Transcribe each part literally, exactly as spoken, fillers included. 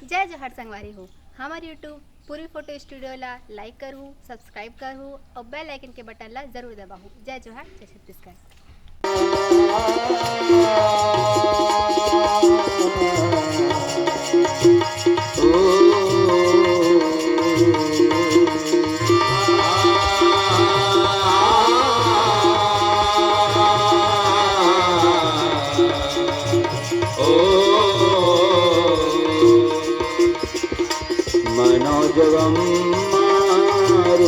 जय जोहार संगवारी हो, हमर YouTube पूर्वी फोटो स्टूडियो ला लाइक करहू, सब्सक्राइब करहू और बेल आइकन के बटन ला जरूर दबाहू। जय जोहार, जय छत्तीसगढ़। मनोजवं मारुततुल्यवेगं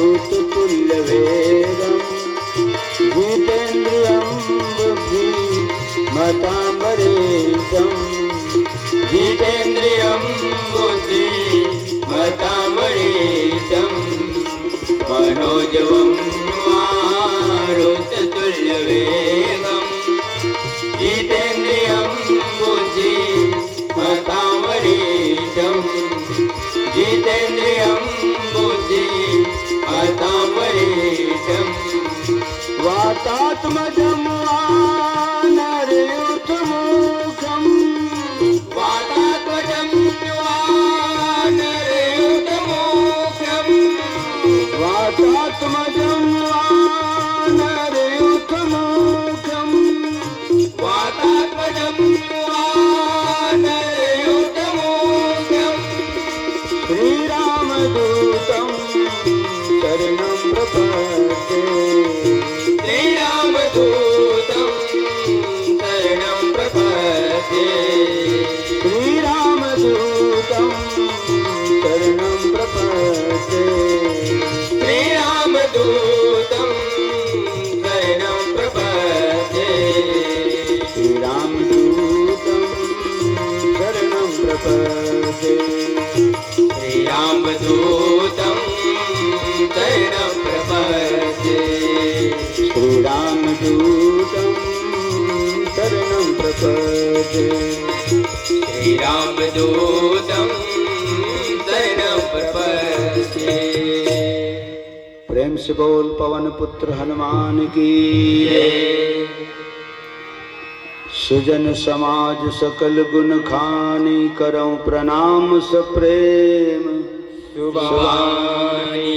जितेन्द्रियं बुद्धिमतां वरिष्ठं जितेन्द्रियं बुद्धिमतां वरिष्ठं मनोजवं मारुततुल्यवेगं जितेन्द्रियं बुद्धिमतां वरिष्ठं जितेन्द्रियं बुद्धिमतां वरिष्ठं वातात्मजं वानरयूथमुख्यं वातात्मजं वानरयूथमुख्यं वातात्मजं वानरयूथमुख्यं वातात्मजं वानरयूथमुख्यं श्रीरामदूतं शरणं प्रपद्ये। श्रीरामदूतं शरणं प्रपद्ये। श्रीरामदूतं शरणं प्रपद्ये। श्रीरामदूतं शरणं प्रपद्ये। श्रीरामदूतं शरणं प्रपद्ये। श्रीरामदूतं शरणं प्रपद्ये। श्रीरामदूतं शरणं प्रपद्ये। श्रीरामदूतं शरणं प्रपद्ये। प्रेम से बोल पवन पुत्र हनुमान की जय। सुजन समाज सकल गुण खानी, करौं प्रणाम सप्रेम सुबानी।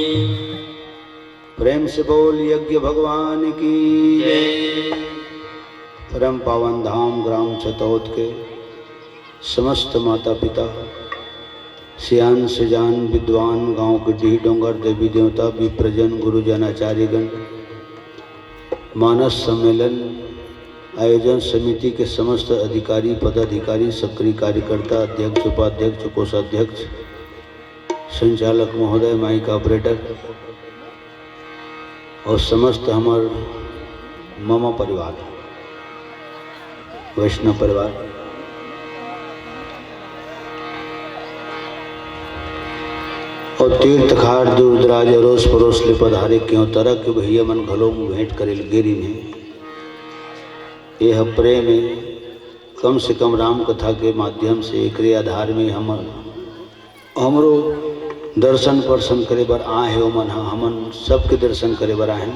प्रेम से बोल यज्ञ भगवान की जय। परम पावन धाम ग्राम छतौत के समस्त माता पिता, सियान सुजान विद्वान, गांव के डीह डोंगर, देवी देवता, विप्रजन, गुरुजन, आचार्यगण, मानस सम्मेलन आयोजन समिति के समस्त अधिकारी, पदाधिकारी, सक्रिय कार्यकर्ता, अध्यक्ष, उपाध्यक्ष, कोषाध्यक्ष, संचालक महोदय, माइक ऑपरेटर और समस्त हमर ममा परिवार, वैष्णव परिवार और तीर्थ खार दूर दराज अरोस परोस ले पधारे केवतरा के भैया मन घलो भेंट करे ल गे रिन हे। ये ह प्रेम हे। कम से कम राम कथा के माध्यम से एकरे आधार में हम हमरो दर्शन परसन करे बर आए हे, ओमन ह हमन सबके दर्शन करे बर आए हन।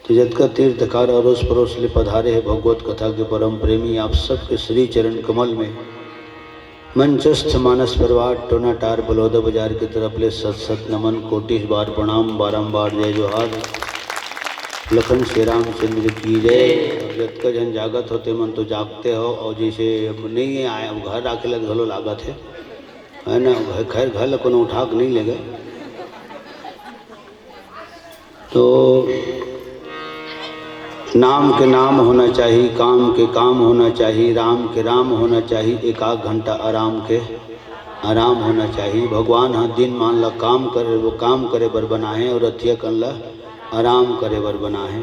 तो जतका तीर्थकार अरोस परोस ले पधारे हे भगवत कथा के परम प्रेमी, आप सबके श्री चरण कमल में मंचस्थ मानस परिवार टोनाटार बलौदा बाजार के तरफ ले सत सत नमन, कोटि बार प्रणाम, बारंबार जय जोहार। लखन श्री रामचंद्र की जय। जतका झन जागत हो ते मन तो जागते हो, और जैसे अब नहीं आए, अब घर आके लग घलो लागत हे, है ना? घर, खैर, घर ला कोनो उठा के नहीं ले गए। तो नाम के नाम होना चाहिए, काम के काम होना चाहिए, राम के राम होना चाहिए, एक आध घंटा आराम के आराम होना चाहिए। भगवान ह दिन मान ला काम करे, वो काम करे बर बनाए और रतिया कन ला आराम करे बर बनाए।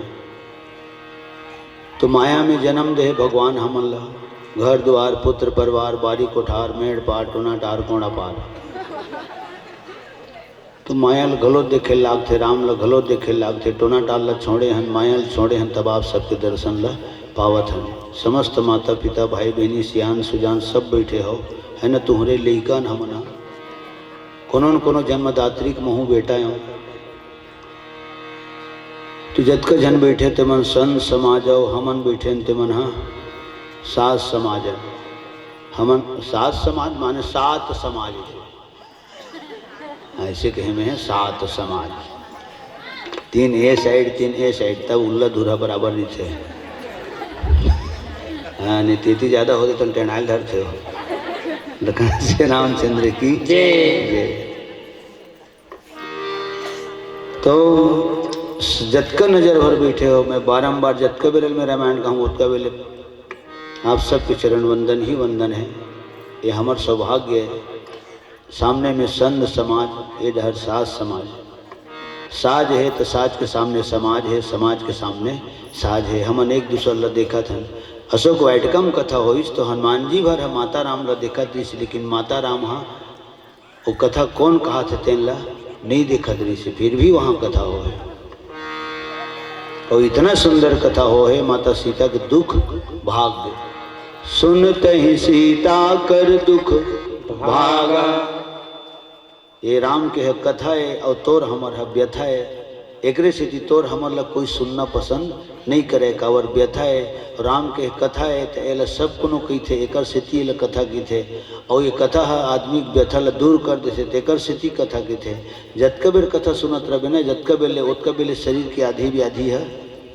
तो माया में जन्म दे भगवान हमन ला, घर दुआर, पुत्र परिवार, बारी कोठार, मेड़ पार, टोना टार, कोड़ा पार। तो माया ल घलो देखे लागथे, राम ल घलो देखे लागथे। टोना टार ल छोड़े हन, माया ल छोड़े हन, तब आप सबके दर्शन ल पावत हन। समस्त माता पिता, भाई बहिनी, सियान सुजान सब बैठे हो, है न? तुहरे लइकन हमन ह, कोनो न कोनो जन्मदात्री के महू बेटा हो। तो जतका झन बैठे ते मन संत समाज हो, हमन बैठे हन ते मन ह सास समाज हो। हमन सात समाज माने सात समाज हे। ऐसे कहे में हे सात समाज, तीन ए साइड, तीन ए साइड, तब उल्ला धुरा बराबर नहीं थे। हाँ, नहीं, तेती ज्यादा होते तो टेढ़ाइल धरते हो। लखन से रामचंद्र की जय। जय। तो जतका नजर भर बैठे हो, मैं बारंबार जतका बेले मैं रामायण कहूँ, उतका बेले आप सबके चरण वंदन ही वंदन है। ये हमर सौभाग्य है। सामने में संत समाज, ये डहर साज समाज। साज है तो साज के सामने समाज है, समाज के सामने साज है। हमन एक दूसर ला देखत हन। अशोक वाटिका म कथा होइस तो हनुमान जी भर ह माता राम ला देखत रहिस, लेकिन माता राम ह वो कथा कोन कहत हे तेन ला नहीं देखत रहिस, फिर भी वहाँ कथा होहे। और इतना सुंदर कथा होहे, माता सीता के दुख भाग। सुनत ही सीता कर दुख भागा। ये राम के ह कथा है और तोर हमर ह व्यथा है। एकरे सेती तोर हमर ला कोई सुनना पसंद नहीं करे, काबर व्यथा है। राम के कथा है त एला सब कोनो कहिथे, एकर सेती एला कथा कहिथे। और ये कथा ह आदमी के व्यथा ला दूर कर देथे, तेकर सेती कथा कहिथे। जतका बेर कथा सुनत रहबे ना, जतका बेर ले, ओतका बेर ले शरीर के आधी व्याधि ह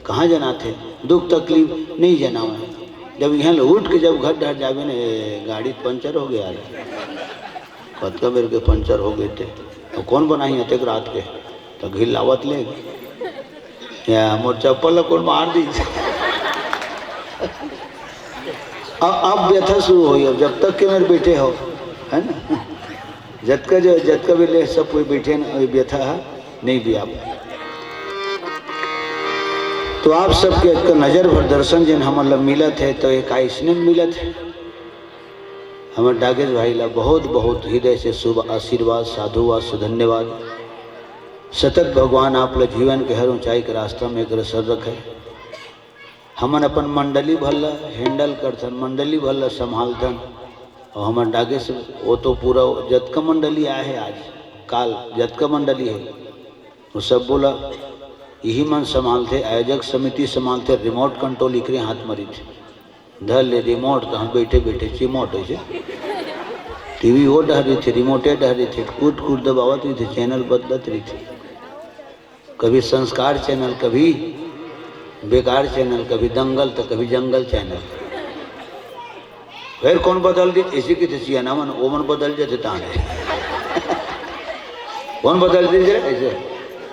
कहाँ जनाथे, दुख तकलीफ नहीं जनावे। जब यहाँ ले उठ के जब घर डहर जाबे ना, "ए, गाड़ी पंचर हो गया रे।" कतका बेर के पंचर हो गए थे, तो कौन बनाही अतेक रात के? तो घिल्लावत ले, या मोर चप्पल ला कोन मार दी। अब, अब व्यथा शुरू होई, अब जब तक के मेरे बैठे हो, है ना? जतका जो, जतका बेर ले सब कोई बैठे ना, ये व्यथा है, नहीं भी आप। तो आप सबके एक नजर भर दर्शन जिन हमन ला मिलत है, तो एक आइसने मिलत है। हमर डागेश भाई ला बहुत, बहुत हृदय से शुभ आशीर्वाद, साधुवाद, सुधन्यवाद। सतत भगवान आप ला जीवन के हर ऊंचाई के रास्ता में अग्रसर रखे। हमन अपन मंडली भर ला handle करथन, मंडली भर ला संभालथन। और हमर डागेश, वो तो पूरा जतका मंडली आए है आज, काल जतका मंडली है, वो सब बोला, यही मन संभालथे, आयोजक समिति संभालथे, remote control इकरे हाथ म रहिथे। धर ले remote, तो हम बैठे बैठे चिमोट ऐसे। टीवी वो डहर रहिथे, remote ए डहर रहिथे, कूट कूट दबावत रहिथे, channel बदलत रहिथे। कभी संस्कार channel, कभी बेकार channel, कभी दंगल, तो कभी जंगल channel। फिर कौन बदल दी? इसी की तो सियाना मन, वो मन बदल जाते ताने। कौन बदल दी जरा ऐसे?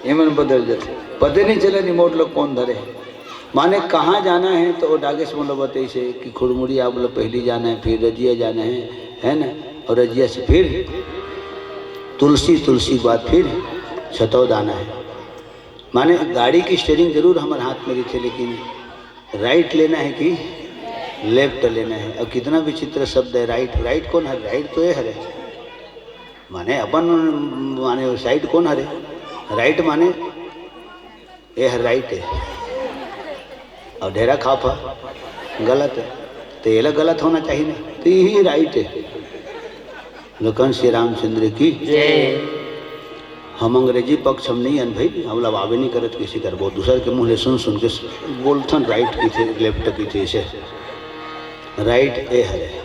ये मन बदल जाते। पता नहीं चला remote लोग कौन धरे हैं। माने कहाँ जाना है तो वो डागेश मोला बताइसे कि खुड़मुड़ी आप लोग पहली जाना है, फिर रजिया जाना है, है ना? और रजिया से फिर तुलसी, तुलसी के बाद फिर छतौद आना है। माने गाड़ी की steering जरूर हमारे हाथ में रहिथे, लेकिन right लेना है कि left लेना है। अब कितना विचित्र शब्द है right। Right कौन है? Right तो ये हरे, माने अपन, माने side कौन हरे? Right माने ये हर right है, और ढेरा खाप है, गलत है। तो ये ला गलत होना चाहिए ना, तो यही right है। लखन श्री रामचंद्र की जय। हम अंग्रेजी पक्ष हम नहीं अन भाई, हम लबावे नहीं करत किसी कर, बहुत दूसर के मुंह ले सुन सुन के बोलथन, right की थे, left की थे, इसे right ए हरे।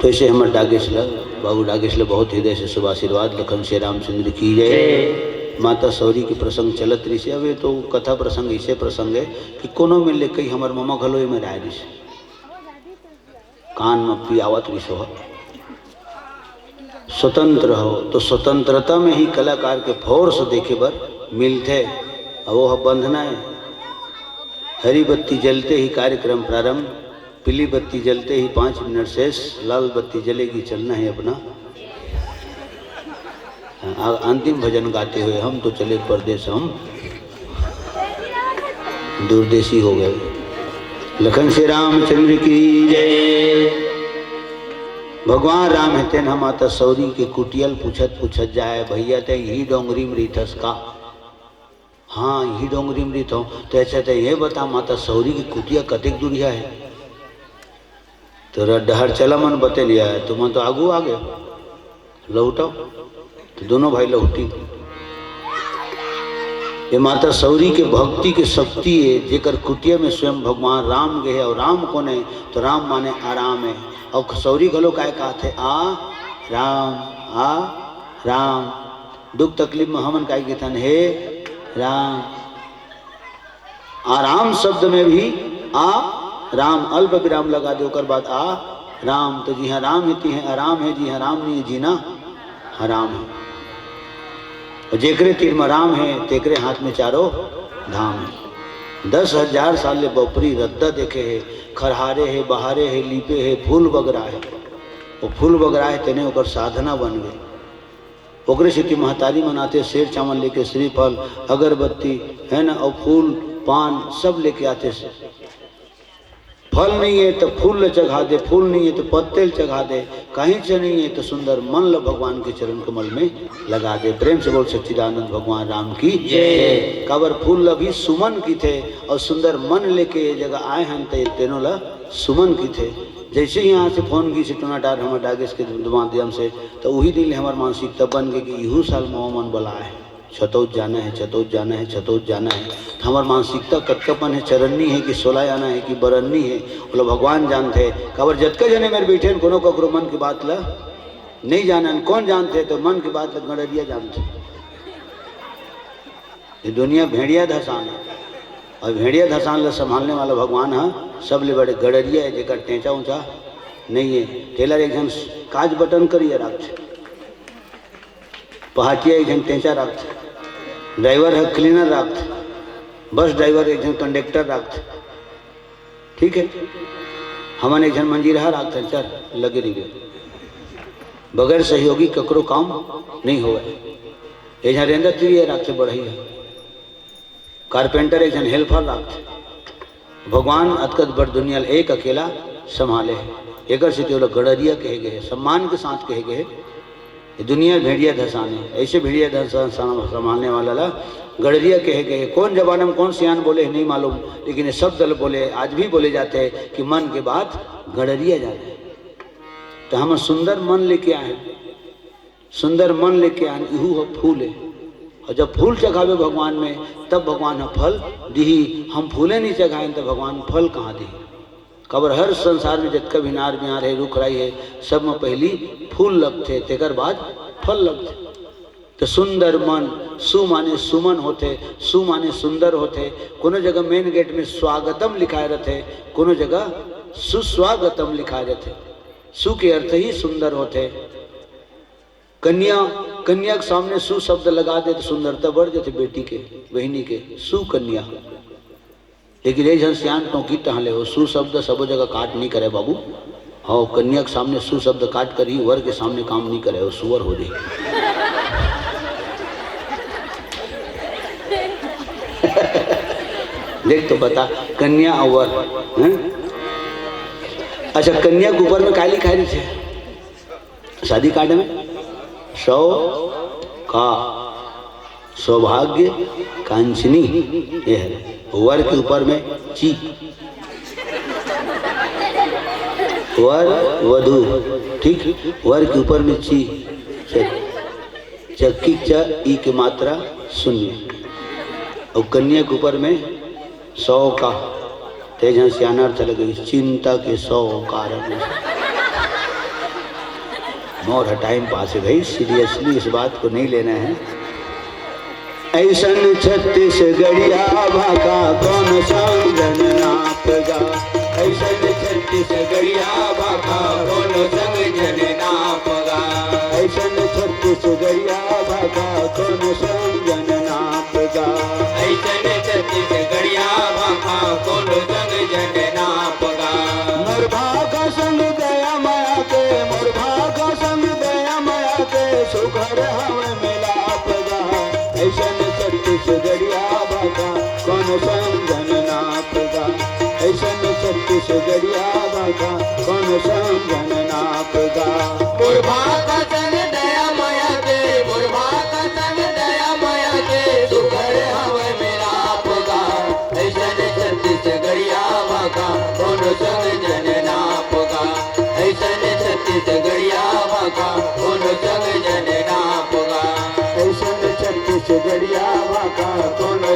तो ऐसे हमर डागेश ला, बाबू डागेश ला बहुत हृदय से शुभ आशीर्वाद, लखन श्री रामचंद्र की जय। जय। माता सौरी के प्रसंग चलत रहिसे। अब ये तो कथा प्रसंग, ऐसे प्रसंग है कि कोनो में ले कई हमर ममा घलो में राय दिस, कान में पियावत रहिस हो। स्वतंत्र हो, तो स्वतंत्रता में ही कलाकार के force देखे बर मिलथे। अब वो ह बंधना है। हरी बत्ती जलते ही कार्यक्रम प्रारंभ, पीली बत्ती जलते ही पाँच मिनट शेष, लाल बत्ती जलेगी, चलना है अपना। हाँ, आ-, अंतिम भजन गाते हुए, हम तो चले परदेस, हम दूरदेशी हो गए। लखन श्री रामचंद्र की जय। भगवान राम हे तेन ह माता सौरी के कुटिया ल पूछत पूछत जाए, "भैया, ते इही डोंगरी म रहिथस का?" "हाँ, इही डोंगरी म रहिथों।" "तो अच्छा, ते ये बता, माता सौरी के कुटिया कतेक दूरिहा हे?" तो र-, डहर चला मन बते लिया है, तुमन तो आगू आ गए, लहुटव। तो दोनों भाई लहुटी। ये माता सौरी के भक्ति के शक्ति हे, जेकर कुटिया में स्वयं भगवान राम गे हे। अउ राम कोन हे? तो राम माने आराम हे। अउ सौरी घलो काय कहत हे? आ राम, आ राम। दुख तकलीफ में हमन काय कहिथन? हे राम। आराम शब्द में भी आ राम, अल्प विराम लगा दे, ओकर बाद आ राम। तो जिहाँ राम हे, तिहें आराम हे, जिहाँ राम नहीं हे, जीना हराम हे। अउ जेकरे तीर म राम हे, तेकरे हाथ में चारों धाम हे। दस हजार साल ले बपरी रद्दा देखे हे, खरहारे हे, बहारे हे, लीपे हे, फूल बगरा हे। वो फूल बगरा हे, तेने ओकर साधना बन गे। ओकरे सेती महतारी मन आथे, सेर चावल लेके, श्रीफल, अगरबत्ती, हे ना, अउ फूल, पान, सब लेके आथे। फल नहीं हे त फूल ल चघा दे, फूल नहीं हे त पत्ते ल चघा दे, कहीं से नहीं हे त सुंदर मन ल भगवान के चरण कमल में लगा दे। प्रेम से बोल, सच्चिदानंद भगवान राम की जय। काबर फूल ल भी सुमन किथे, अउ सुंदर मन लेके ये जगह आए हन, त ये तेनो ल सुमन किथे। जैसे ही यहाँ से फोन गिस टोना टार हमर डागेस के माध्यम से, त उही दिन ले हमर मानसिकता बन गे कि इहू साल मवा मन बलाए हे, छतौत जाना हे, छतौत जाना हे, छतौत जाना हे। त हमर मानसिकता कतका पन हे, चरन्नी हे कि सोलायाना हे कि बरन्नी हे, ओला भगवान जानथे। काबर जतका जने मेर बइठे हन, कोनो ककरो मन के बात ल नहीं जानन। कोन जानथे? तो मन के बात ल गड़रिया जानथे। ये दुनिया भेड़िया धसान हे, अउ भेड़िया धसान ल संभालने वाला भगवान ह सबले बड़े गड़रिया हे, जेकर टेंचा ऊंचा नहीं हे। टेलर एक झन काज बटन करिया राखथे, पहाटिया एक झन टेंचा राखथे, ड्राइवर ह क्लीनर राखथे, बस ड्राइवर एक झन कंडक्टर राखथे, ठीक हे, हमन एक झन मंजीरहा राखथन, चल लगे रहिबे। बगैर सहयोगी ककरो काम नहीं होवय। एक झन रेंदा तिरिया राखथे बढ़इया, कारपेंटर एक झन हेल्पर राखथे। भगवान अतकत बड़ दुनिया ल एक अकेला संभाले हे, एकर सेती ओला गड़रिया कहे गे हे, सम्मान के साथ कहे गे हे। ये दुनिया भेड़िया धसान हे, ऐसे भेड़िया धसान संभालने वाला ला गड़रिया कहे गे हे। कोन जमाना में कोन सियान बोले हे नहीं मालूम, लेकिन ये शब्द ल बोले, आज भी बोले जाथे कि मन के बात गड़रिया जाथे। त हमन सुंदर मन लेके आए हन, सुंदर मन लेके आए हन, इहू ह फूल हे। अउ जब फूल चघाबे भगवान में, तब भगवान ह फल दिही। हम फूले नहीं चघाएन, त भगवान फल कहाँ दिही? काबर हर संसार में जतका भी नार बिहार हे, रुख राई हे, सब म पहिली फूल लगथे, तेकर बाद फल लगथे। त सुंदर मन, सु माने सुमन होथे, सु माने सुंदर होथे। कोनो जगह मेन गेट में स्वागतम लिखाए रथे, कोनो जगह सुस्वागतम लिखाए रथे। सु के अर्थ ही सुंदर होथे। कन्या, कन्या के सामने सु शब्द लगा दे त सुंदरता बढ़ जाथे बेटी के, बहिनी के। सुकन्या। लेकिन एक झन सियान टोंकी टहले हो, सु शब्द सबो जगह काट नहीं करे बाबू। हव, कन्या के सामने सु शब्द काट करही, वर के सामने काम नहीं करे हो, सुअर हो जाही। देख तो बता, कन्या अउ वर, हैं? अच्छा, कन्या के ऊपर में काय लिखाए रहिथे? शादी कार्ड में सौ का सौभाग्य कांचनी, ये है। वर के ऊपर में ची, वर वधु, ठीक, वर के ऊपर में ची, च-, चक्की च ई के मात्रा शून्य, अउ कन्या के ऊपर में सौ का। ते झन सियान अर्थ लगे, चिंता के सौ कारण। मोर टाइम पास है भाई, सीरियसली इस बात को नहीं लेना है। ऐसन छत्तीसगढ़िया भाखा कौन समझन नाप गा। ऐसन छत्तीसगढ़िया भाखा कौन समझन नाप गा। ऐसन छत्तीसगढ़िया भाखा कौन समझन नाप गा। ऐसन छत्तीसगढ़िया भाखा कौन समझन नाप गा। मोर भाखा संग दया माया के, मोर भाखा संग दया माया के, सुघर हवे मिलाप गा। ऐसन छत्तीसगढ़िया भाखा कौन समझन नाप गा। ऐसन छत्तीसगढ़िया भाखा कौन समझन नाप गा। मोर भाखा संग दया माया के, मोर भाखा संग दया माया के, सुघर हवे मिलाप गा। ऐसन छत्तीसगढ़िया भाखा कौन समझन नाप गा। ऐसन छत्तीसगढ़िया भाखा कौन समझन नाप गा। ऐसन छत्तीसगढ़िया भाखा कौन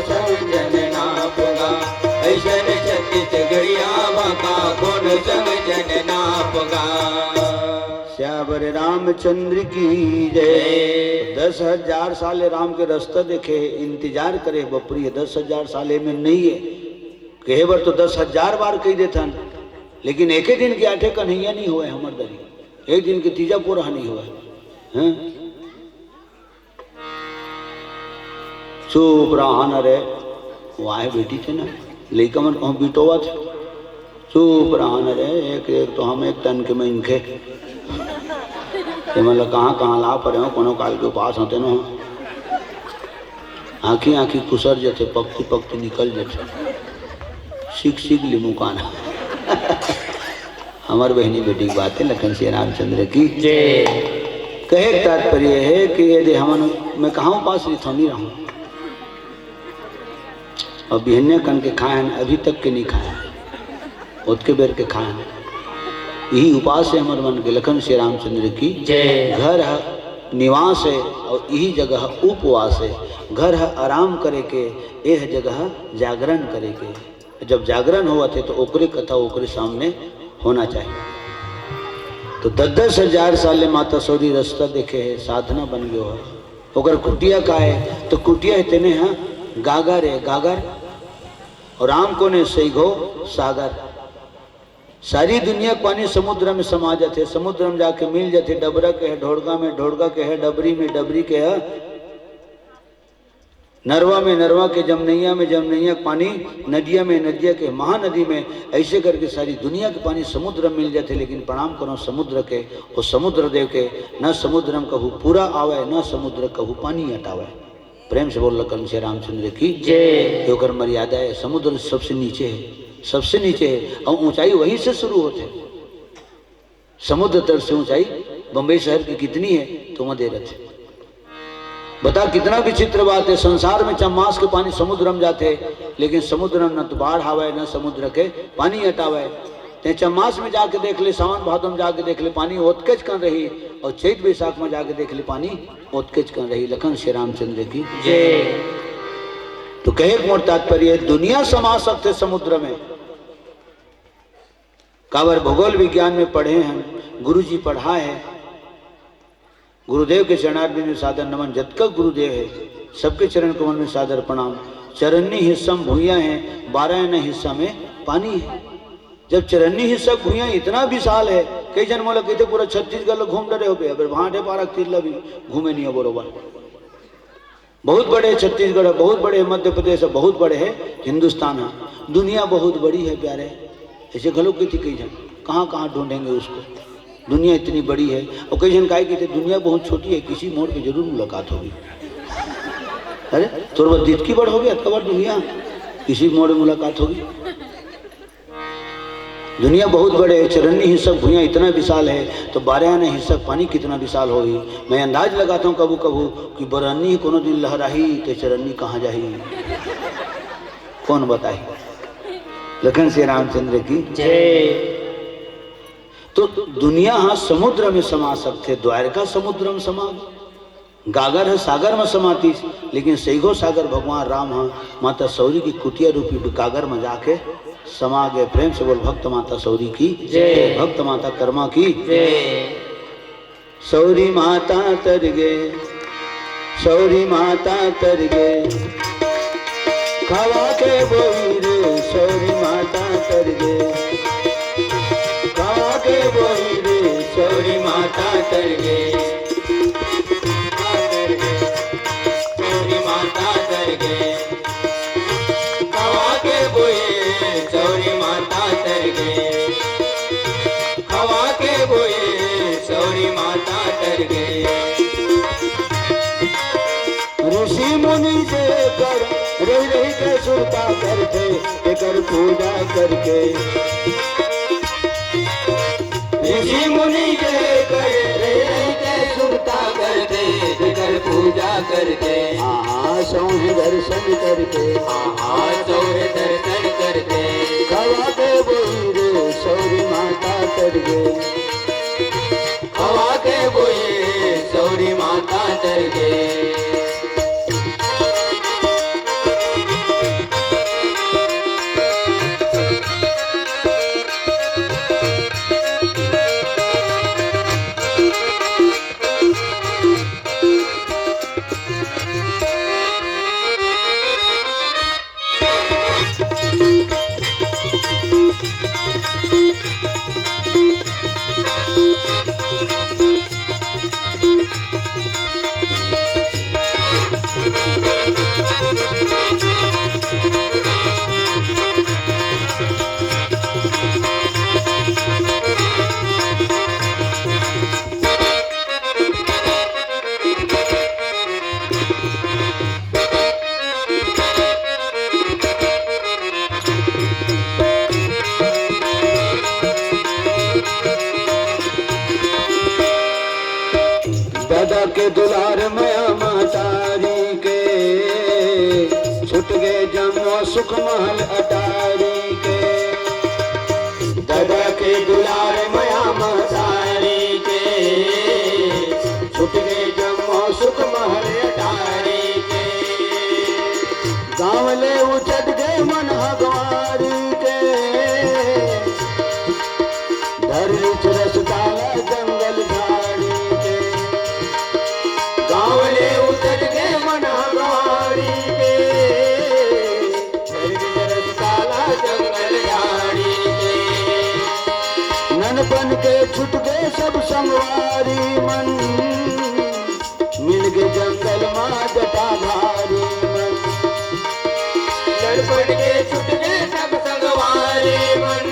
रामचंद्र की जय। दस हजार साल राम के रास्ता देखे हे, इंतजार करे, बपरी हे, दस हजार साल में नहीं है, कहे बर तो दस हजार बार कही देथन, लेकिन एके दिन के आठे कन्हैया नहीं होए हमर दरी, एक दिन के तीजा पोरहा नहीं होए। हैं? चुप रहा न रे, वाहे बेटी थे ना, लइका मन कहूँ बिटोवा थे। चुप रहा न रे, एक, एक तो हम एक तन के मनखे। ये मतलब कहाँ, कहाँ ला परे हो, कोनो काल के उपास होते न हो। आँखी, आँखी कुसर जथे, पकती, पकती निकल जथे। सीख, सीख ली मुकान। हमर बहिनी बेटी के बात है, लखन श्री रामचंद्र की। जय। कहे के तात्पर्य है कि यदि हमन, मैं कहाँ उपास रहिथौं, नहीं रहूँ। और बिहनिया कन के खाए हन, अभी तक के नहीं खाए हन, ओतके बेर के खाए हन। यही उपास है हमर मन के, लखन श्री रामचंद्र की। जय। घर ह निवास है और यही जगह उपवास है। घर ह आराम करे के, एह जगह जागरण करे के। जब जागरण होवत हे, तो ओकरे कथा ओकरे सामने होना चाहिए। तो दस दस हजार साल ले माता सौरी रास्ता देखे हे, साधना बन गयो हे। ओकर कुटिया का हे? तो कुटिया हे तेने ह गागर हे, गागर। और राम कोन हे? सैघो सागर। सारी दुनिया के पानी समुद्र में समा जाथे, समुद्र में जाके मिल जाथे। डबरा के हे ढोड़गा में, ढोड़गा के हे डबरी में, डबरी के हे नरवा में, नरवा के जमनैया में, जमनैया के पानी नदिया में, नदिया के महानदी में। ऐसे करके सारी दुनिया के पानी समुद्र में मिल जाथे। लेकिन प्रणाम करो समुद्र के, वो समुद्र देव के, न समुद्र में कहू पूरा आवे, न समुद्र कहू पानी अटावे। प्रेम से बोल लखन श्री रामचंद्र की जय। ये ओकर मर्यादा है, समुद्र सबसे नीचे है, सबसे नीचे है। और ऊंचाई वहीं से शुरू होते है। समुद्र तट से ऊंचाई बंबई शहर की कितनी है, तो वहां दे रहे थे। बता, कितना विचित्र बात है। संसार में चम्मास के पानी समुद्र में जाते, लेकिन समुद्र में न तो बाढ़ आवे, न समुद्र के पानी हटावे। ते चम्मास में जाके देख ले, सावन भादो में जाके देख ले, पानी ओतकेच कन रही, और चैत बैसाख में जाके देख ले, पानी ओतकेच कन रही। लखन श्री रामचंद्र की जय। तो कहे के मोर तात्पर्य है, दुनिया समा सकते समुद्र में। काबर भूगोल विज्ञान में पढ़े हन, गुरुजी पढ़ाए हे, गुरुदेव के चरणारविंद में सादर नमन। जतका गुरुदेव हे, सबके चरण कमल में सादर प्रणाम। चरन्नी हिस्सा में भुइयां हे, बारह आना हिस्सा में पानी हे। जब चरन्नी हिस्सा भुइयां इतना विशाल हे, कई झन मोला कहिथे, "पूरा छत्तीसगढ़ ल घूम डरे होबे।" अबे भांटे पारा तीर ल भी घूमे नहीं हो बरोबर। बहुत बड़े छत्तीसगढ़ है, बहुत बड़े मध्य प्रदेश है, बहुत बड़े है हिंदुस्तान है। दुनिया बहुत बड़ी है प्यारे, ऐसे घलो कहिथे कई झन, कहाँ कहाँ ढूंढेंगे उसको, दुनिया इतनी बड़ी है। और कई झन काय कहिथे, दुनिया बहुत छोटी है, किसी मोड़ पे जरूर मुलाकात होगी। अरे, तोर बर दितकी बड़ होगे, अतका बड़ दुनिया, किसी मोड़ में मुलाकात होगी। दुनिया बहुत बड़े हे, चरन्नी हिस्सा भुइयां इतना विशाल हे, तो बारह आना हिस्सा पानी कितना विशाल होही। मैं अंदाज लगाता हूँ कभू कभू कि बरन्नी कोनो दिन लहराही, ते चरन्नी कहाँ जाही, कौन बताही। लखन श्री रामचंद्र की जय। तो दुनिया हा समुद्र में समा सकथे, द्वारका समुद्र में समा गागर ह सागर म समातिस, लेकिन सइघो सागर भगवान राम ह माता सौरी के कुटिया रूपी गागर म जाके समा गे। प्रेम से बोल, भक्त माता सौरी की जय। भक्त माता कर्मा की जय। सौरी माता तर गे, सौरी माता तर गे, खावा के बोई रे सौरी माता तर गे, खावा के बोई रे सौरी माता तर गे। सौरी माता तर गे, खवा के बोए, सौरी माता तर गे, खवा के बोए, सौरी माता तर गे। ऋषि मुनि जे कर रही रही के सुरता करथे, एकर पूजा करके। ऋषि मुनि के कर रहे के सुरता करते, कर पूजा करते। आहा सौहे दर्शन करते। आहा सौहे दर्शन करते। खवा के बोई रे सौरी माता तर गे। खवा के बोई सौरी माता तर गे। दादा के दुलार मया महतारी के, छुट गे जम्मो सुख महल अटारी के। दादा के दुलार मया महतारी के, छुट गे जम्मो सुख महल अटारी के। गाँव ले उचट गे मन हगवारी के, धरली रसताला जंगल झाड़ी के। गाँव ले उचट गे मन हगवारी के, धरली रसताला जंगल झाड़ी के। ननपन के छुट गे सब संगवारी मन, मिल गे जंगल मा जटाधारी मन। ननपन के छुट गे सब संगवारी मन,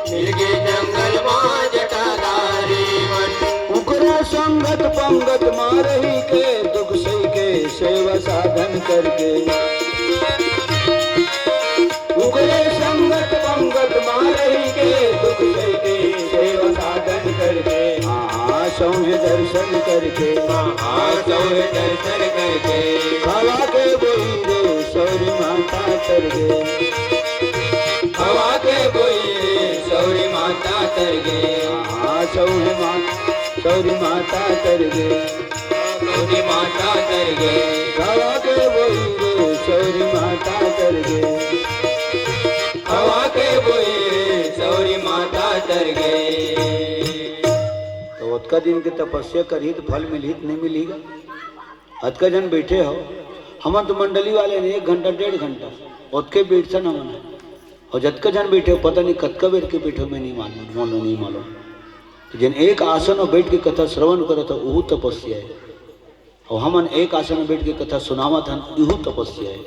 मिल गे जंगल मा जटाधारी मन। उकरे संगत पंगत मा रही के, दुख सही के सेवा साधन करके। उकरे संगत पंगत मा रही के, दुख सही के सेवा साधन करके। हाँ, हाँ, सौंहे दर्शन करके। हाँ, हाँ, सौंहे दर्शन करके। खवा के बोई रे सौरी माता तर गे। खवा के बोई रे सौरी माता तर गे। हाँ, सौंहे मा-, सौरी माता तर गे। सौरी माता तर गे। खवा के बोई रे सौरी माता तर गे। खवा के बोई रे सौरी माता तर गे। तो ओतका दिन के तपस्या करही तो फल मिलही तो नहीं मिलही गा? अतका झन बइठे हव, हमन तो मंडली वाले ने एक घंटा, डेढ़ घंटा, ओतके बइठथन हमन। अउ जतका झन बइठे हव, पता नहीं कतका बेर के बइठे हव, मैं नहीं मालूम, मोला नहीं मालूम। तो जेन एक आसन में बइठ के कथा श्रवण करत हव, उहू तपस्या हे। अउ हमन एक आसन में बइठ के कथा सुनावत हन, इहू तपस्या हे।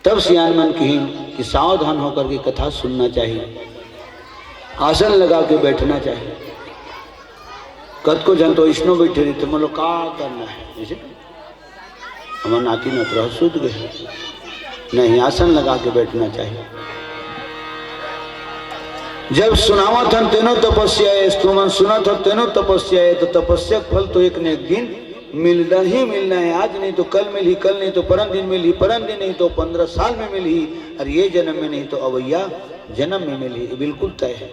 तब सियान मन किहिन कि सावधान होकर के कथा सुनना चाहिए, आसन लगा के बैठना चाहिए। कतको झन तो इसनो बैठे रहिथे, मतलब का करना है, जैसे हमर नाती नतरा सुत गए, नहीं, आसन लगा के बैठना चाहिए। जब सुनावत हन तेनो तपस्या है, तुमन सुनत हव तेनो तपस्या है, तो तपस्या के फल तो एक न एक दिन मिलना ही मिलना है। आज नहीं तो कल मिलही, कल नहीं तो परन दिन मिलही, परन दिन नहीं तो पंद्रह साल में मिलही, और ये जन्म में नहीं तो अवैया जन्म में मिलही, ये बिल्कुल तय है।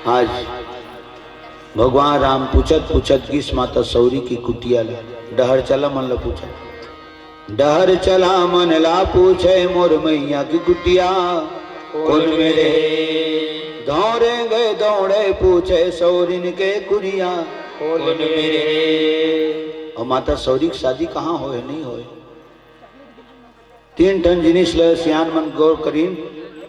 आज भगवान राम पूछत पूछत गिस माता सौरी की कुटिया ला, डहर चला मन ला पूछत, डहर चला मन ला पूछे मोर मैया की कुटिया कोन मेर हे। दौड़े गए दौड़े पूछे सौरिन के कुरिया कोन मेर हे। अउ माता सौरी के शादी कहाँ होए, नहीं होए। तीन ठन जिनिस ल सियान मन गौर करिन।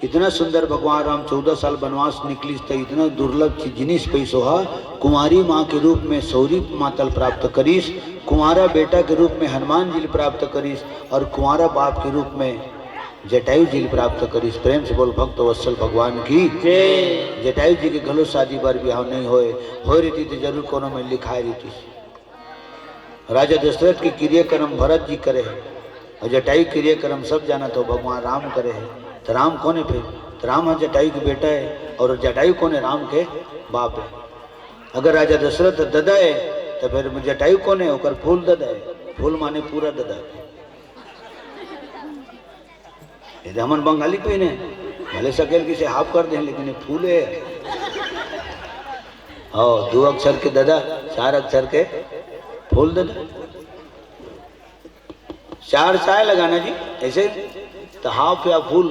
इतना सुंदर भगवान राम चौदह साल वनवास निकलिस त इतना दुर्लभ चीज जिनिस पइस ओहा कुंवारी माँ के रूप में सौरी माता ल प्राप्त करिस, कुंवारा बेटा के रूप में हनुमान जी ल प्राप्त करिस और कुंवारा बाप के रूप में जटायु जी ल प्राप्त करिस। प्रेम से बोल भक्त वत्सल भगवान की जय। जटायु जी के घलो शादी बर बिहाव नहीं होए, होए रहितिस त जरूर कोनो में लिखाए रहितिस। राजा दशरथ के क्रियाकर्म भरत जी करे हे, और जटायु क्रियाकर्म सब जानत हो भगवान राम करे हे। तो राम कोन हे फिर? तो राम ह जटायु के बेटा हे, और जटायु कोन हे? राम के बाप हे। अगर राजा दशरथ ददा हे, तो फिर जटायु कोन हे? ओकर फूल ददा हे। फूल माने पूरा ददा। ये तो हमन बंगाली पहिने, भले सकेल किसे हाफ कर दे, लेकिन ये फूल हे। हो, दो अक्षर के ददा, चार अक्षर के फूल ददा। चार चाय लगाना जी, ऐसे तो हाफ या फूल,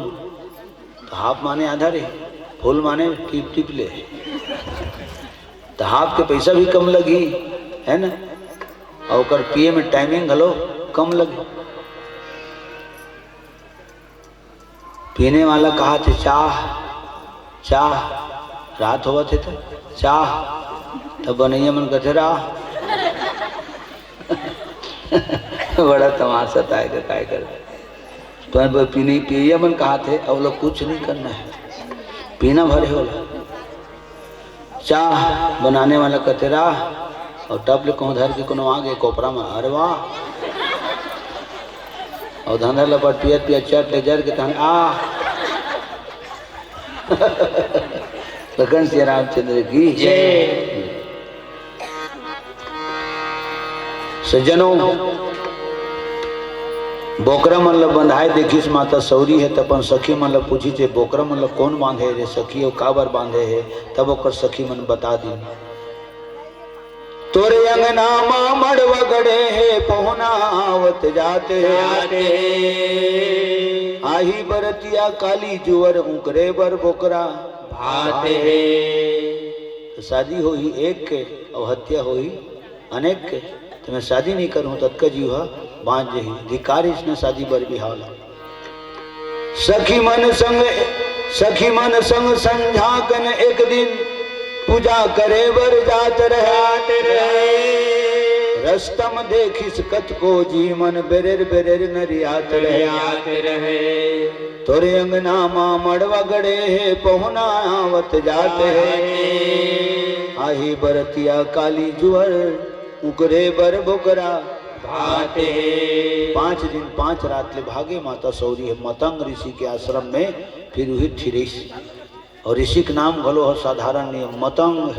तो हाफ माने आधा रे, फूल माने टिप टिप ले। तो हाफ के पैसा भी कम लगी, है ना, और ओकर पिए में टाइमिंग घलो कम लगे। पीने वाला कहा थे चाह, चाह, रात होवत हे तो चाह, तब बनैया मन कथे राह। बड़ा तमाशा ताय का काय कर। तो अब पीने, पियैया मन कहा थे, अब लोग कुछ नहीं करना है, पीना भरे होला। चाह बनाने वाला कथे राह, और टप ले कहूँ धर के कोनो आगे कोपरा में, अरे वाह। और धंधा लपट पियत पियत चट ले जर के तहन आ। भगवान श्री रामचंद्र की जय। सज्जनों, बोकरा मन ल बंधाए देखिस माता सौरी हे, त अपन सखी मन ल पूछिस, "ए बोकरा मन ल कोन बांधे रे सखी, अउ काबर बांधे हे?" तब ओकर सखी मन बता दिन, "तोरे अंगना मा मड़वा गड़े हे, पहुना आवत जात हे। जात हे। आही बरतिया काली जुवर, उकरे बर बोकरा भात हे।" त शादी होही एक के, अउ हत्या होही अनेक के। त मैं शादी नइ करहूं, त अतका जीव ह बांच जही। धिक्कार इसने शादी बर बिहाव ला। सखी मन संग, सखी मन संग संझा कन एक दिन, पूजा करे बर जात रहे। रस्तम देखिस कतको जी मन, बेरेर बेरेर नरियात रहे। नरियात रहे। तोरे अंगना मा मड़वा गड़े हे, पहुना आवत जात हे। आही बरतिया काली जुवर, उकरे बर बोकरा भात हे। पांच दिन पांच रात ले भागे माता सौरी हे मतंग ऋषि के आश्रम में, फिर उही ठिरिस। अउ ऋषि के नाम घलो ह साधारण नइ हे, मतंग।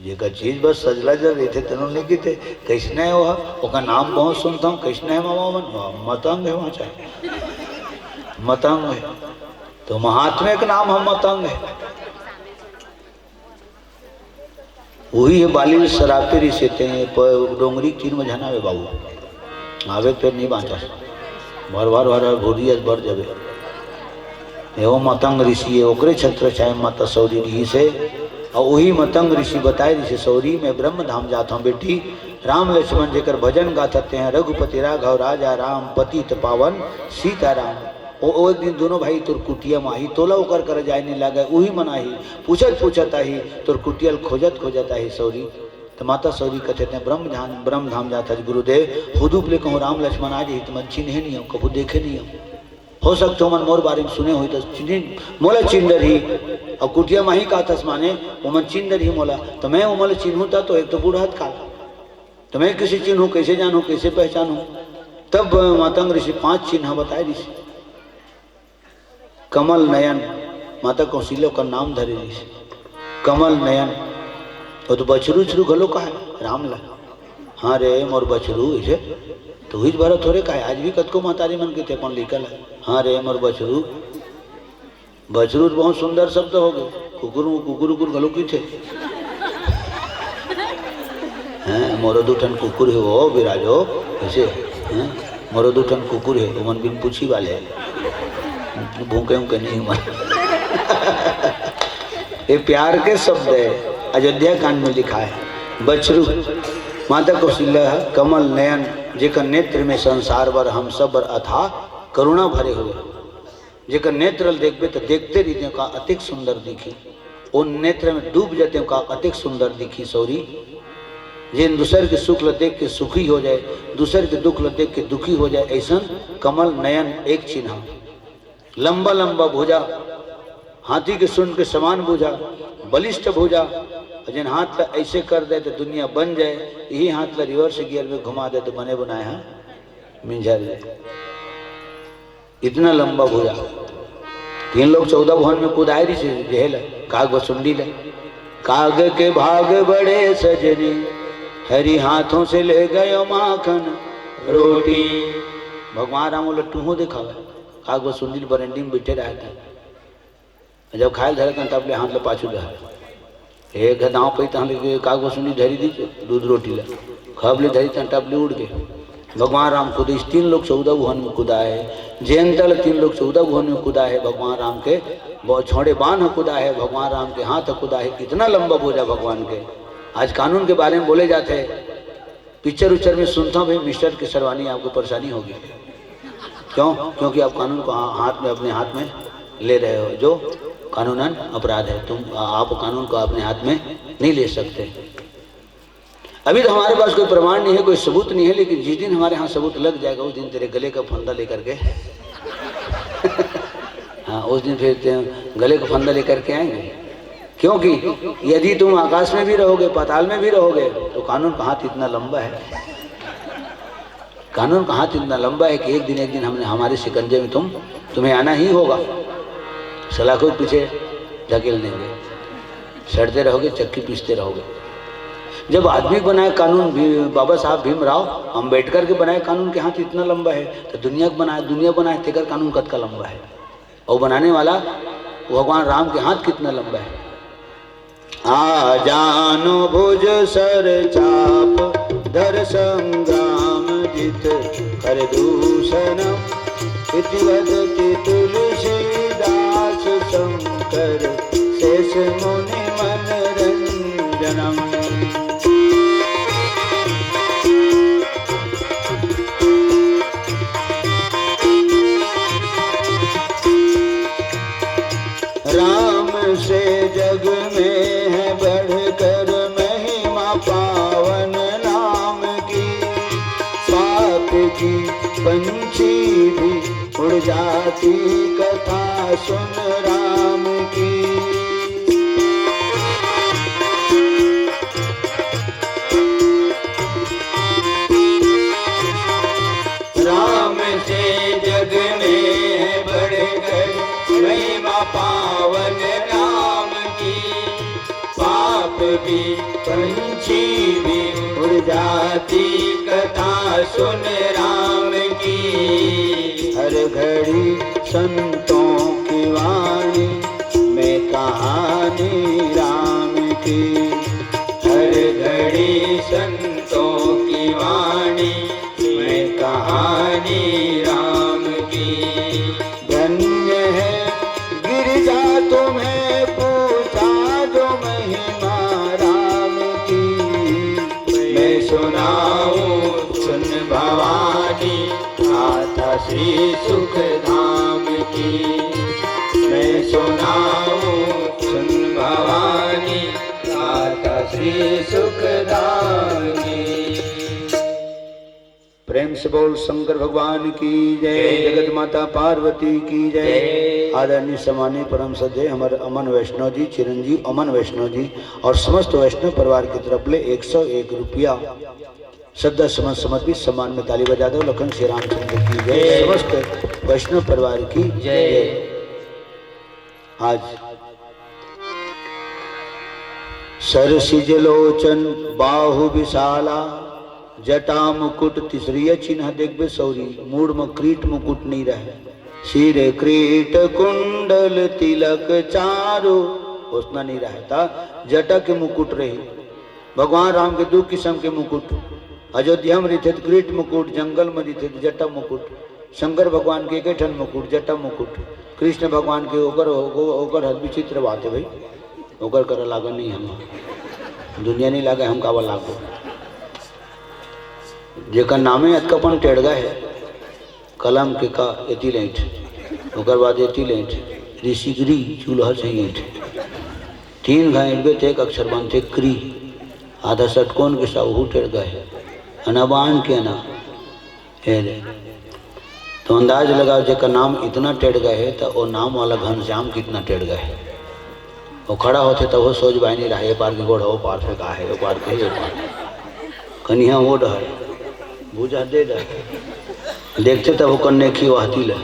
जेकर चीज बस सजला जर रहिथे, तेनो नइ किथे, "कइसने हे ओह?" ओकर नाम बहुत सुनथंव, "कइसने हे मामा मन?" "वाह, मतंग हे वहाँ चाहे।" मतंग हे। त महात्मा के नाम ह मतंग हे। उही हे बाली सरापे रिसे ते प-, डोंगरी तीर म झन आवे बाबू। आवे त फेर नइ बांचस। भर, भर, भर, भर, भूरी अस भर जबे। एहो मतंग ऋषि हे, ओकरे छत्र छाया माता सौरी रिहिस हे। अउ उही मतंग ऋषि बताए रिहिस हे, "सौरी, मैं ब्रह्म धाम जात हंव बेटी। राम लक्ष्मण जेकर भजन गाथत ते हैं, रघुपति राघव राजा राम, पतित पावन सीताराम।" ओ, ओ एक दिन दूनों भाई तोर कुटिया म आही, तोला ओकर करा जाए नइ लागय, उही मन आही, पूछत पूछत आही, तोर कुटिया ल खोजत खोजत आही सौरी। त माता सौरी कथे, "ते ब्रह्म धाम, ब्रह्म धाम जात हस गुरुदेव, हुदूप ले कहूं राम लक्ष्मण आ जाही, त मन चिन्हे नइ हो, कभू देखे नइ हो। हो सकथे ओमन मोर बारे म सुने होही त चिन्हिन, मोला चिन्ह डरही, अउ कुटिया म आही काथस माने, ओमन चिन्ह डरही मोला, त मैं ओमन ल चिन्हूं त, तो एक तो बूढ़त काल, त मैं कइसे चिन्हूं, कइसे जानहूं, कइसे पहचानहूं?" तब मतंग ऋषि पांच चिन्ह बताए रिहिस। कमल नयन, माता कौशल्या ओकर नाम धरे रिहिस, कमल नयन। ओ तो बछरू उछरू घलो कहाय राम ला, "हाँ रे मोर बछरू," अइसे तो उहीच भरा थोरे कहाय। आज भी कतको महतारी मन कहिथे अपन लइका ला, "हाँ रे मोर बछरू।" बछरू तो बहुत सुंदर शब्द होगे, कुकुर, कुकुर, कुकुर घलो कहिथे। हैं, मोरो दू ठन कुकुर हे वो, बिराजो, अइसे, हैं, मोरो दू ठन कुकुर हे, ओमन बिन पूछी वाले, भूखे उके नइ मन। ये प्यार के शब्द हे, अयोध्या कांड में लिखाय हे। बछरू, माता कौशल्या ह कमल नयन, जेकर नेत्र में संसार बर हम सब बर अथाह करुणा भरे हुए। जेकर नेत्र ल देखबे त देखते रहिते का अतेक सुंदर दिखी, ओ नेत्र में डूब जाते का अतेक सुंदर दिखी सौरी। जेन दूसर के सुख ल देख के सुखी हो जाय, दूसर के दुख ल देख के दुखी हो जाय, अइसन कमल नयन एक चिन्हा। लंबा लंबा भुजा, हाथी के सूंड के समान भुजा, बलिष्ठ भुजा, अउ जेन हाथ ल अइसे कर दे त दुनिया बन जाय, इही हाथ ल reverse gear में घुमा दे त बने बनाय ह मिंजर जाय। इतना लंबा भुजा। तीन लोक चौदह भुवन में कुदाय रिहिस हे जेह ल, काग बसुंडी ल। "काग के भाग बड़े सजनी, हरि हाथों से ले गयो माखन रोटी।" भगवान राम ओला टूहो देखावय, काग बसुंडी ल बरंडी में बइठे रहय त। जब खाय ल धरे तहन टप ले हाथ ल पाछू डहर। एक घ दांव पई तहन ले काग बसुंडी धरी दिस, दूध रोटी ल। खब ले धरी तहन टप ले उड़ गे। भगवान राम कुदिस तीन लोक चौदह भुवन में कुदाय हे। जयंता ल तीन लोक चौदह भुवन में कुदाय हे भगवान राम के, ब-, छोड़े बाण ह कुदाय हे भगवान राम के, हाथ ह कुदाय हे, इतना लंबा भुजा भगवान के। आज कानून के बारे में बोले जाथे, पिक्चर उच्चर में सुनता हूँ भाई, मिस्टर केसरवानी, आपको परेशानी होगी। क्यों? क्योंकि आप कानून को हा-, हाथ में, अपने हाथ में ले रहे हो, जो कानूनन अपराध है। तुम, आ-, आप कानून को अपने हाथ में नहीं ले सकते। अभी तो हमारे पास कोई प्रमाण नहीं है, कोई सबूत नहीं है, लेकिन जिस दिन हमारे यहाँ सबूत लग जाएगा, उस दिन तेरे गले का फंदा लेकर के हाँ, उस दिन फिर ते-, गले का फंदा लेकर के आएंगे। क्योंकि यदि तुम आकाश में भी रहोगे, पाताल में भी रहोगे, तो कानून का हाथ इतना लंबा है, कानून का हाथ इतना लंबा है कि एक दिन, एक दिन हमने, हमारे शिकंजे में तुम, तुम्हें आना ही होगा। सलाखों के पीछे धकेल देंगे। सड़ते रहोगे, चक्की पीसते रहोगे। जब आदमी बनाए कानून, भी, बाबा साहब भीमराव अंबेडकर के बनाए कानून के हाथ इतना लंबा है, तो दुनिया के बनाए, दुनिया बनाए तेकर कानून कतका लंबा है? और बनाने वाला भगवान राम के हाथ कितना लंबा है? आ जानु भुज सर चाप धर संग्राम जित कर दूषणम। इति वदति तुलसीदास शंकर शेष मुनि मनरंजनम। राम से जग में है बढ़कर महिमा पावन नाम की। पाप की पंछी भी उड़ जाती कथा सुन राम की। राम से जग में है बढ़कर महिमा पावन राम की। पाप भी पंछी भी उड़ जाती कथा सुन राम की। हर घड़ी संतों की वाणी में कहानी राम की। हर घड़ी संतों की वाणी में कहानी राम की। धन्य है गिरिजा तुम्हें पूछा जो महिमा राम की। मैं सुनाऊं सुन भवानी गाथा श्री सुख धाम की। मैं सुनाऊं सुन भवानी गाथा श्री सुख धाम की। प्रेम से बोल शंकर भगवान की जय, जय। जगत माता पार्वती की जय। जय। आदरणीय सम्माननीय परम श्रद्धेय हमर अमन वैष्णव जी, चिरंजीव अमन वैष्णव जी और समस्त वैष्णव परिवार की तरफ ले एक सौ एक रुपया श्रद्धा सुमन समर्पित। सम्मान में ताली बजा दो। लखन श्री रामचंद्र की जय, जय। समस्त वैष्णव परिवार की जय। जय। आज सरसिज लोचन बाहु विशाला, जटा मुकुट तीसरिया चिन्ह देखबे सौरी, मूड़ म क्रीट मुकुट नहीं रहे, सिर क्रीट कुंडल तिलक चारो, ओसना नहीं रहे, त जटा के मुकुट रही। भगवान राम के दू किसम के मुकुट, अयोध्या में रहिथे त क्रीट मुकुट, जंगल में रहिथे त जटा मुकुट। शंकर भगवान के एके ठन मुकुट, जटा मुकुट। कृष्ण भगवान के ओकर, ओकर हर विचित्र बात है भाई, ओकर करा लागन नहीं हम, दुनिया नहीं लागे, हम काबर लागबो? जेकर नामे अतका पन टेड़गा है, कलम के क एती ले ऐंठ, ओकर बाद एती ले ऐंठ, ऋषिगरी चूल्हा से ऐंठ। तीन घा ऐंठबे त एक अक्षर बनथे क्री। आधा षटकोण के सा ओहू टेड़गा हे। अना बाण के अना। हे रे। तो अंदाज लगाओ, जेकर नाम इतना टेड़गा हे, त ओ नाम वाला घनश्याम कितना टेड़गा हे। वो खड़ा होथे तब वो सोच बाय नहीं रहा, ये पार के गोड़ हो, पार से का है, वो पार के, ये पार। कनिहा वो डहर, भुजा दे डहर। देखथे तब वो कन्ने खी वहती ले।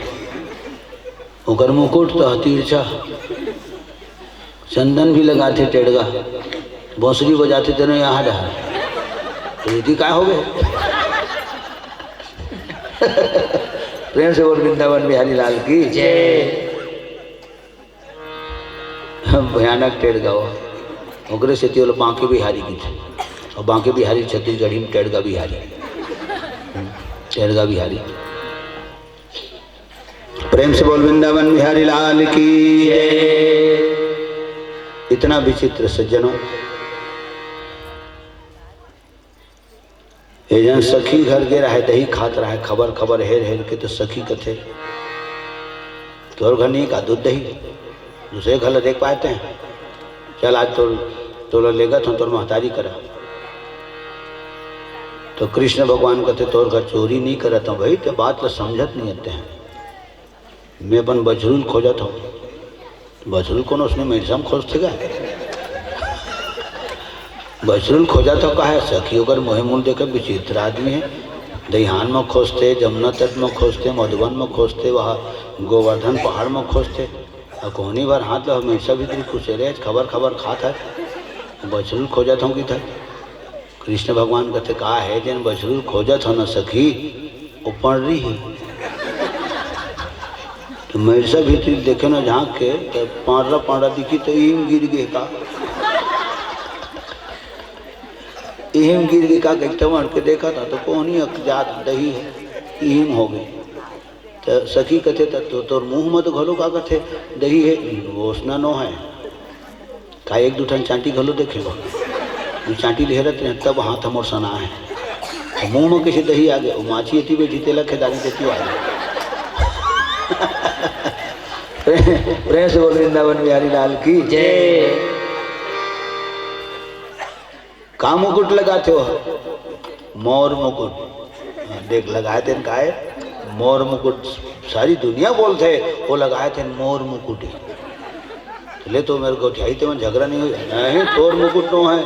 ओकर मुकुट तो तिरछा, चंदन भी लगाथे टेड़गा, बांसुरी बजाथे तेनो यहाँ डहर। तो दीदी का हो गए? प्रेम से बोल वृंदावन बिहारी लाल की जय। भयानक टेड़गा हो। ओकरे सेती ओला बांके बिहारी कहिथे। और बांके बिहारी छत्तीसगढ़ी में टेड़गा बिहारी। टेड़गा बिहारी। प्रेम से बोल वृंदावन बिहारी लाल की। इतना विचित्र सज्जनों, ये जन सखी घर गे रहे, दही खात रहे, खबर खबर हेर हेर के तो सखी कथे, "तोर घर नहीं का दूध दही? दूसरे घर ला देख पाते हैं, चल आज तोर, तोला लेगत हूँ तोर महतारी करा।" तो कृष्ण भगवान कथे, "तोर घर चोरी नहीं करत हूँ भाई, ते बात ला समझत नहीं आते हैं।" मैं अपन बछरू ल खोजत हूँ। बछरू ल कोनो उसने मेड़सा म खोजथे का? बछरू ल खोजत हूँ, कहे सखी ओकर मुँहे मुँह देखे विचित्र आदमी है। दइहान म खोजथे, जमुना तट म खोजथे, मधुबन म खोजथे, वहाँ गोवर्धन पहाड़ म खोजथे। अउ कोहनी भर हाथ ल हमेशा भीतरी खुसेरे, खबर खबर खात हस। बछरू ल खोजत हंव किथस। कृष्ण भगवान कथे, "का हे जेन बछरू ल खोजत हस न सखी, ओ पंड़री हे।" त मइरसा भीतरी देखे न झांक के, त पांड़रा पांड़रा दिखिस त इही म गिर गे का। इही म गिर गे का कहिके टमड़ के देखत हंव त कोहनी अक जात दही हे, इही म होगे। त सखी कथे, "त तो, तोर मुंह म तो घलो का कथे दही हे, ओसना नोहे। का एक दू ठन चांटी घलो देखे हो? ओ चांटी ल हेरत रहेंव, तब हाथ मोर सना हे। त मुंह म कइसे दही आगे? ओ माछी एती बइठे, तेला खेदारी तेती आगे।" प्रेम से बोल वृंदावन बिहारी लाल की जय। का मुकुट लगाथे हो? मोर मुकुट। हाँ, देख, लगाए तेन काय? मोर मुकुट। सारी दुनिया बोलथे, ओ लगाए तेन मोर मुकुट। त ले तो मेर गोठियाही, तेमन झगरा नइ होही। नहीं, तोर मुकुट नोहे,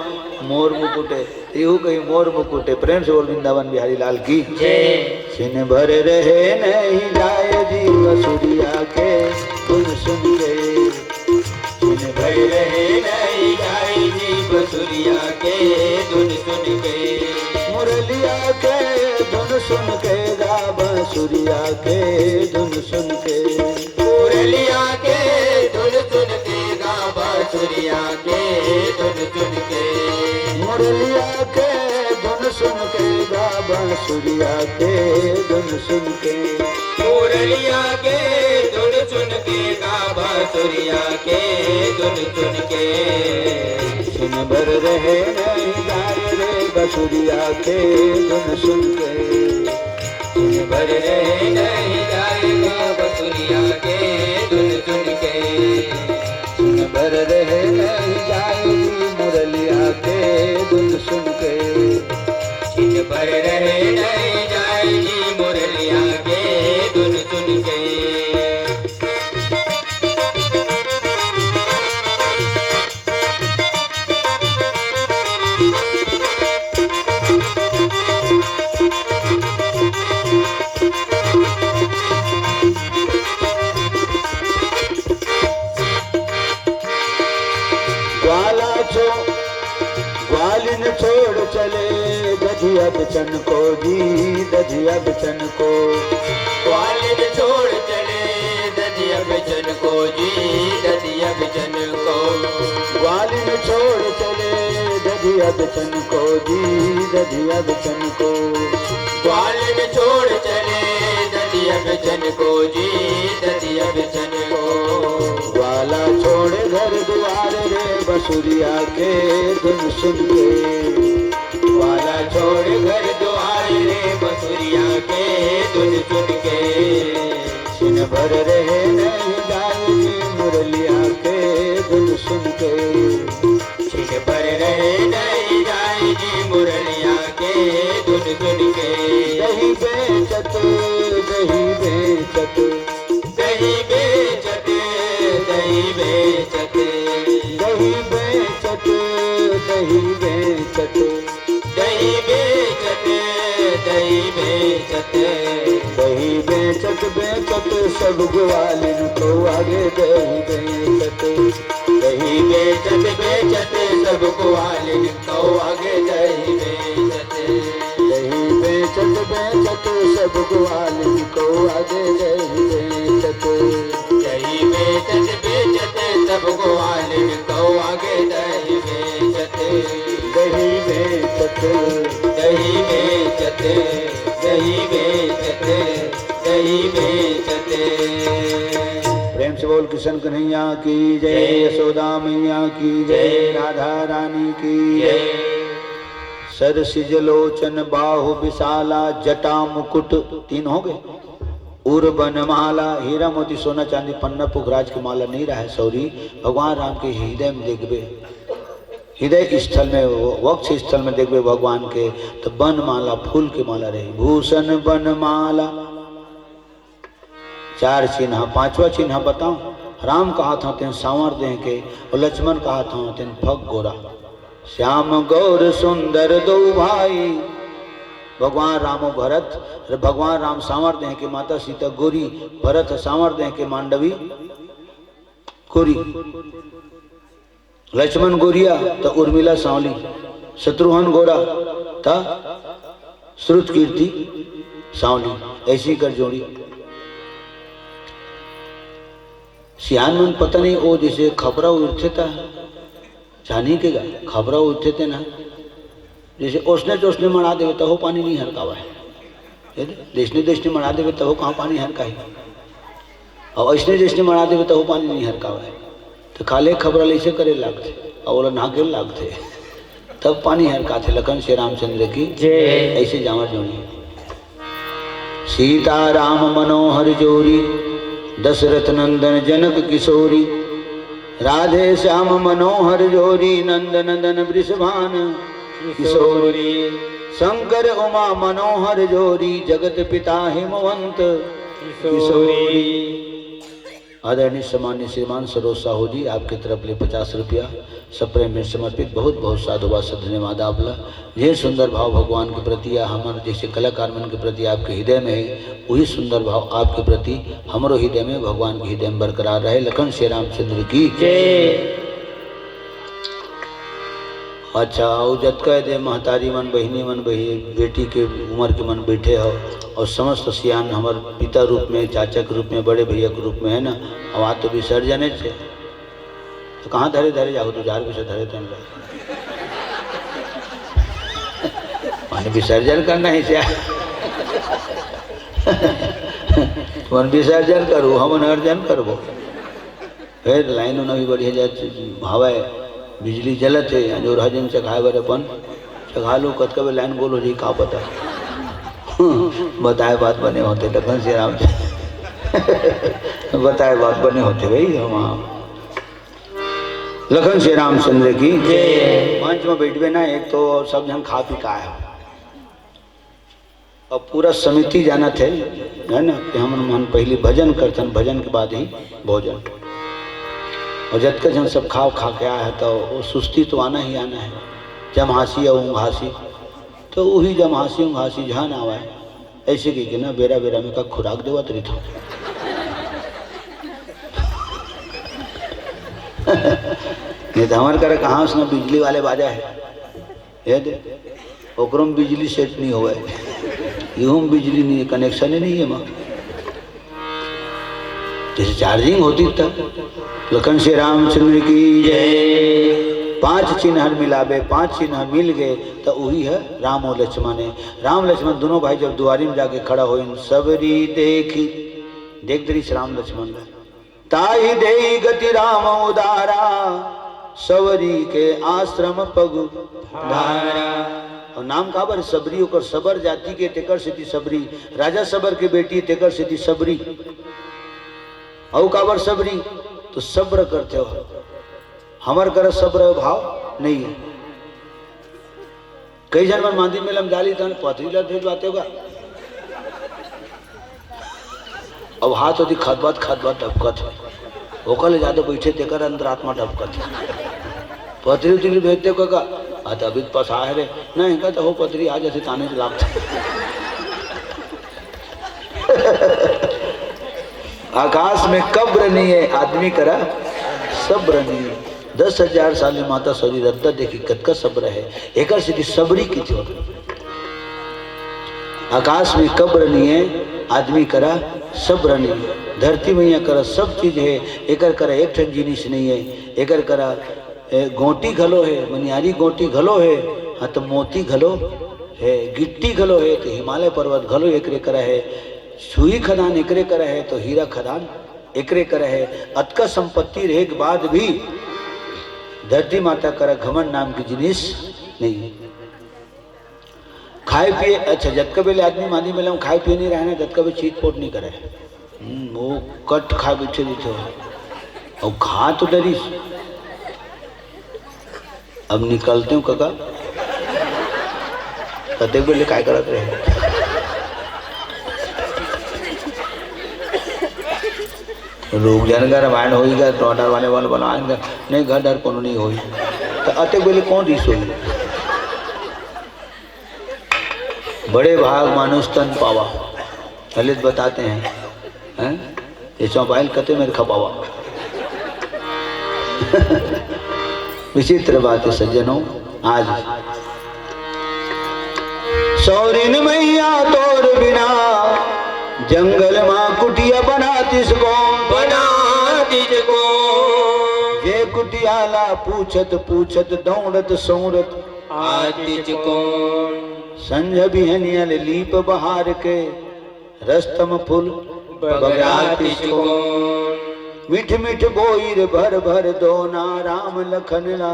मोर मुकुट हे। त इहू कही मोर मुकुट हे। प्रेम से बोल वृंदावन बिहारी लाल की जय। छिन भर रहे नहीं जाए जी बसुरिया के धुन सुन के। छिन भर रहे नहीं जाए जी बसुरिया के धुन सुन के। मुरलिया के धुन सुन के गा बसुरिया के धुन सुन के। मुरलिया के धुन सुन के गा बसुरिया के धुन सुन के। मुरलिया के धुन सुन के गा बसुरिया के धुन सुन के। मुरलिया के धुन सुन के गा बसुरिया के धुन सुन के। छिन भर रहे नहीं जाए रे बसुरिया के धुन सुन के। छिन भर रहे नहीं जाए गा बसुरिया के धुन सुन के। छिन भर रहे नहीं जाए जी मुरलिया के धुन सुन के। छिन भर रहे नहीं जाए जी मुरलिया के धुन सुन के। ग्वाला छो-, ग्वालिन छोड़ चले दधिया बिचन को जी, दधिया बिचन को। ग्वालिन छोड़ चले दधिया बिचन को जी, दधिया बिचन को। ग्वालिन छोड़ चले दधिया बिचन को जी, दधिया बिचन को। ग्वालिन छोड़ चले दधिया बिचन को जी, दधिया बिचन को। ग्वाला छोड़ घर दुआर रे बसुरिया के धुन सुन के। ग्वाला छोड़ घर दुआर रे बसुरिया के धुन सुन के। छिन भर रहे नहीं जाए जी मुरलिया के धुन सुन के। छिन भर रहे नहीं जाए जी मुरलिया के धुन सुन के। दही बेचत, दही बेचत। दही बेचत, दही बेचत। दही बेचत, दही बेचत। दही बेचत, दही बेचत। दही बेचत बेचत सब ग्वालिन को आगे दही बेचत। दही बेचत बेचत सब ग्वालिन को आगे दही बेचत। दही बेचत बेचत सब ग्वालिन को आगे दही बेचत। दही बेचत बेचत सब ग्वालिन को आगे दही बेचत। दही बेचत। दही बेचत, दही बेचत, दही बेचत। प्रेम से बोल कृष्ण कन्हैया की जय, जय। यशोदा मैया की जय, जय। राधा रानी की जय। जय। सरसिज लोचन बाहु विशाला जटा मुकुट, तीन हो गए। उर बन माला, हीरा मोती सोना चांदी पन्ना पुखराज के माला नहीं रहे सौरी, भगवान राम के हृदय में देखबे। हृदय स्थल में, वक्ष स्थल में देखबे भगवान के, तो बन माला, फूल के माला रही। भूषण बन माला, चार चिन्ह, पांचवा चिन्ह बताओ। राम कहा था तेन सांवर देह के, और लक्ष्मण कहा था तेन फग गोरा। श्याम गौर सुंदर दो भाई, भगवान राम और भरत। अरे भगवान राम सांवर देह के, माता सीता गोरी, भरत सांवर देह के मांडवी। गोरी, लक्ष्मण गोरिया त उर्मिला सांवली, शत्रुघ्न गोरा त श्रुत कीर्ति सांवली, ऐसी कर जोड़ी। सियान मन पता नहीं, वो जैसे खपरा उड़थे त, जानी के गा, खपरा उड़थे ते ना, जैसे ओसने चोसने मड़ा देवे, तहो पानी नहीं हरकावे। ये दे, जैसने जैसने मड़ा देवे, तहो कहाँ पानी हरकाही? और ऐसने जैसने मड़ा देवे, तहो पानी नहीं हरकावे। तो काले खपरा ले से करे लागथे, और ओला नहा के लागथे, तब पानी हरकाथे। लखन श्री रामचंद्र की जय। ऐसे जावर जोड़ी। सीता राम मनोहर जोरी, दशरथ नंदन जनक किशोरी। राधे श्याम मनोहर जोरी, नंद नंदन वृषभान किशोरी। शंकर उमा मनोहर जोरी, जगत पिता हिमवंत किशोरी। आदरणीय सम्मान्य श्रीमान सरोज साहू जी, आपके तरफ ले पचास रुपया सप्रेम में समर्पित। बहुत बहुत साधुवाद से धन्यवाद आप ला। ये सुंदर भाव भगवान के प्रति या हमर जैसे कलाकार मन के प्रति आपके हृदय में है, वही सुंदर भाव आपके प्रति हमरो हृदय में, भगवान के हृदय में बरकरार रहे। लखन श्री रामचंद्र की जय। अच्छा, अउ जतका दे महतारी मन, बहिनी मन, बही-, बेटी के उमर के मन बैठे हो, और समस्त सियान हमर पिता रूप में, चाचा के रूप में, बड़े भैया के रूप में है ना, अब आज तो विसर्जन है छे। तो कहाँ धरे धरे जाहू, तू जार पीछे धरे तन ला। माने विसर्जन करना है क्या? तुमन विसर्जन करू, हमन अर्जन करबो। फेर लाइन उन भी बढ़िया जात हवय, बिजली जलत हे, अंजोरहा जन चघाए बर अपन चघा लो, कतका बेर लाइन गोल हो जाई, का पता। बताए बात बने होथे, लखन श्री राम। बताए बात बने होथे भाई, हम लखन श्री रामचंद्र की जय। मंच में बैठबे ना, एक तो सब झन खा पी का है, अब पूरा समिति जानत हे, है ना, कि हमन मन पहली भजन करथन, भजन के बाद ही भोजन। और जतका झन सब खाव खा के आए हे, तो वो सुस्ती तो आना ही आना है, जमहासी और ऊंघासी। तो वही जमहासी ऊंघासी झन आवे, ऐसे कह के ना बेरा बेरा में का खुराक देवत रहिथों। नहीं तो हमारे करा कहाँ उसने बिजली वाले बाजा है, ये दे, ओकरो में बिजली सेट नहीं होवे, इहू में बिजली नहीं है, कनेक्शन ही नहीं है माँ। जैसे चार्जिंग होती तब। लखन श्री रामचंद्र की जय। पांच चिन्ह हर मिलाबे, पांच चिन्ह हर मिल गए, तो वही है राम और लक्ष्मण है। राम लक्ष्मण दोनों भाई जब दुआरी में जाके खड़ा होइन, सबरी देखी, देख दरिस राम लक्ष्मण ला। ताहि देई गति राम उदारा, सवरी के आश्रम पगु धारा। और नाम काबर सबरी, ओकर सबर जाति के, तेकर सेती सबरी। राजा सबर के बेटी, तेकर सेती सबरी। अउ काबर सबरी, तो सब्र करथे हो। हमर करा सब्र भाव नहीं है। कई झन मन मांदी मेला में जाली तहन पथरी ला भेजवाते होगा। अब हाथ होती खतबत खतबत डबकत है, ओकर ले जादा बैठे तेकर अंतरात्मा डबकत है। पथरी उथरी भेजते होगा का? आ, तभी तो पसा है रे। नहीं, कहता हो पथरी आ जैसे ताने से लागते। आकाश में कब्र नहीं है, आदमी करा सब्र नहीं है। दस हजार साल में माता सौरी रद्दा देखी, कतका सब्र है, एकर सेती सबरी की थी। आकाश में कब्र नहीं है, आदमी करा सब्र नहीं है। धरती मैया करा सब चीज है, एकर करा एक ठन जिनिस नहीं है। एकर करा, ए, गोटी घलो है, मनियारी गोटी घलो है, हाँ, तो मोती घलो है, गिट्टी घलो है, तो हिमालय पर्वत घलो एकरे करा है। सुई खदान एकरे करा है, तो हीरा खदान एकरे करा है। अतका संपत्ति रहे के बाद भी धरती माता करा घमंड नाम की जिनिस नहीं है। खाए पिए, अच्छा, जतका बेले आदमी मांदी मेला में खाए पिए नहीं रहे ना, ततका बेले चीट पोट नहीं करे। हम्म, वो कट खा बैठे रहिथे। अउ खा तो डरिस। अब निकलते हूँ कका, कतेक बेले काय करत रहे। लोग जन घर रामायण होई गा, टोटर वाले वाले बनाएंगे, नहीं घर डर कोनो नहीं होई। तो अतेक बेले कौन रिस होई? बड़े भाग मानुष तन पावा, ललित बताते हैं, हैं? ये चौपाइल कते मेरे खपावा। विचित्र बात है सज्जनों। आज सौरिन मैया तोर बिना जंगल मा कुटिया बनातिस कोन? बनातिस कोन? जे कुटिया ला पूछत पूछत दौड़त सौरत आतिस कोन? संझ बिहनिया ले लीप बहार के रस्तम फूल बगरातिस कोन? मिठ मिठ बोइर भर भर दोना राम लखन ला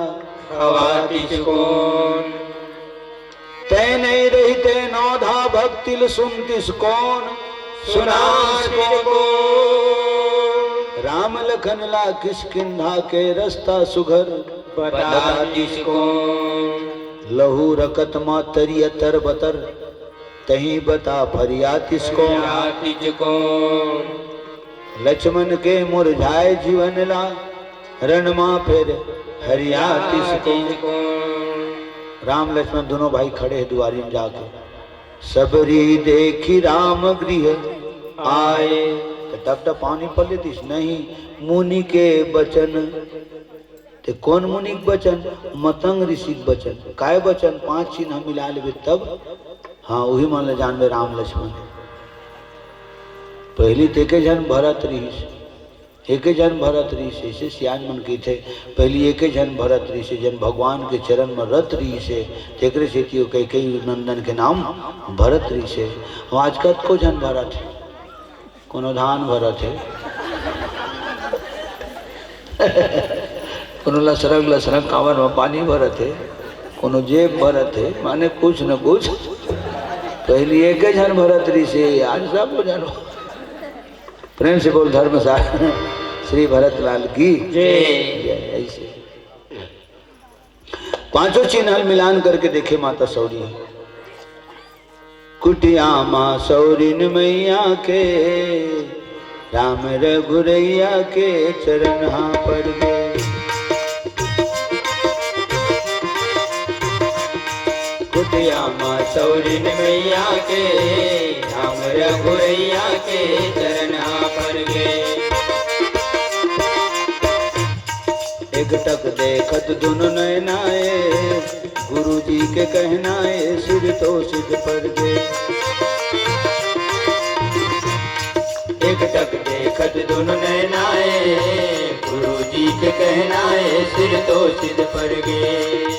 खवातिस कोन? तै नइ रहिते नौधा भक्तिल सुनतिस कोन? सुनातिस कोन? राम लखन ला किष्किंधा के रस्ता सुघर बतातिस कोन? लहू रकत मा तरिया तर बतर तहीं बता फरियातिस कोन? फरियातिस कोन? लक्ष्मण के मुरझाए जीवन ला रण मा फेर हरियातिस कोन? हरियातिस कोन? राम लक्ष्मण दोनों भाई खड़े हैं दुआरी में जाके। सबरी देखी राम गृह आए। तो टप टप पानी पड़ लेतीस, नहीं, मुनि के बचन। ते कोन मुनि के बचन? मतंग ऋषि के बचन। काय बचन? पांच चिन्ह मिला लेबे तब। हाँ, उही मन ले जानबे राम लक्ष्मण। पहली ते एके झन भरत रहिस, एके झन भरत रहिस, ऐसे सियान मन कहिथे, पहली एके झन भरत रहिस, जन भगवान के चरण में रत रहिस, तेकरे सेती ओ कैकेयी नंदन के नाम भरत रहिस। हम आज कतको झन भरत हे। कोनो धान भरत हे, कोनो लसरक लसरक कांवर म पानी भरत हे, कोनो जेब भरत हे, माने कुछ न कुछ। पहली एके झन भरत रहिसे, आज सब झन। प्रेम से बोल धर्मशाला श्री भरत लाल की जय। जय। ऐसे पांचों चिन्ह मिलान करके देखे माता सौरी। कुटिया माँ सौरिन मैया के, राम रघुरैया के चरण हाँ पर गे। कुटिया माँ सौरिन मैया के, राम रघुरैया के चरण हाँ पर गे। एकटक देखत दुनो नैनाए, गुरुजी के कहनाए, सिर तो सिर पर गे। एकटक देखत दुनो नैनाए, गुरुजी के कहनाए, सिर तो सिर पर गे।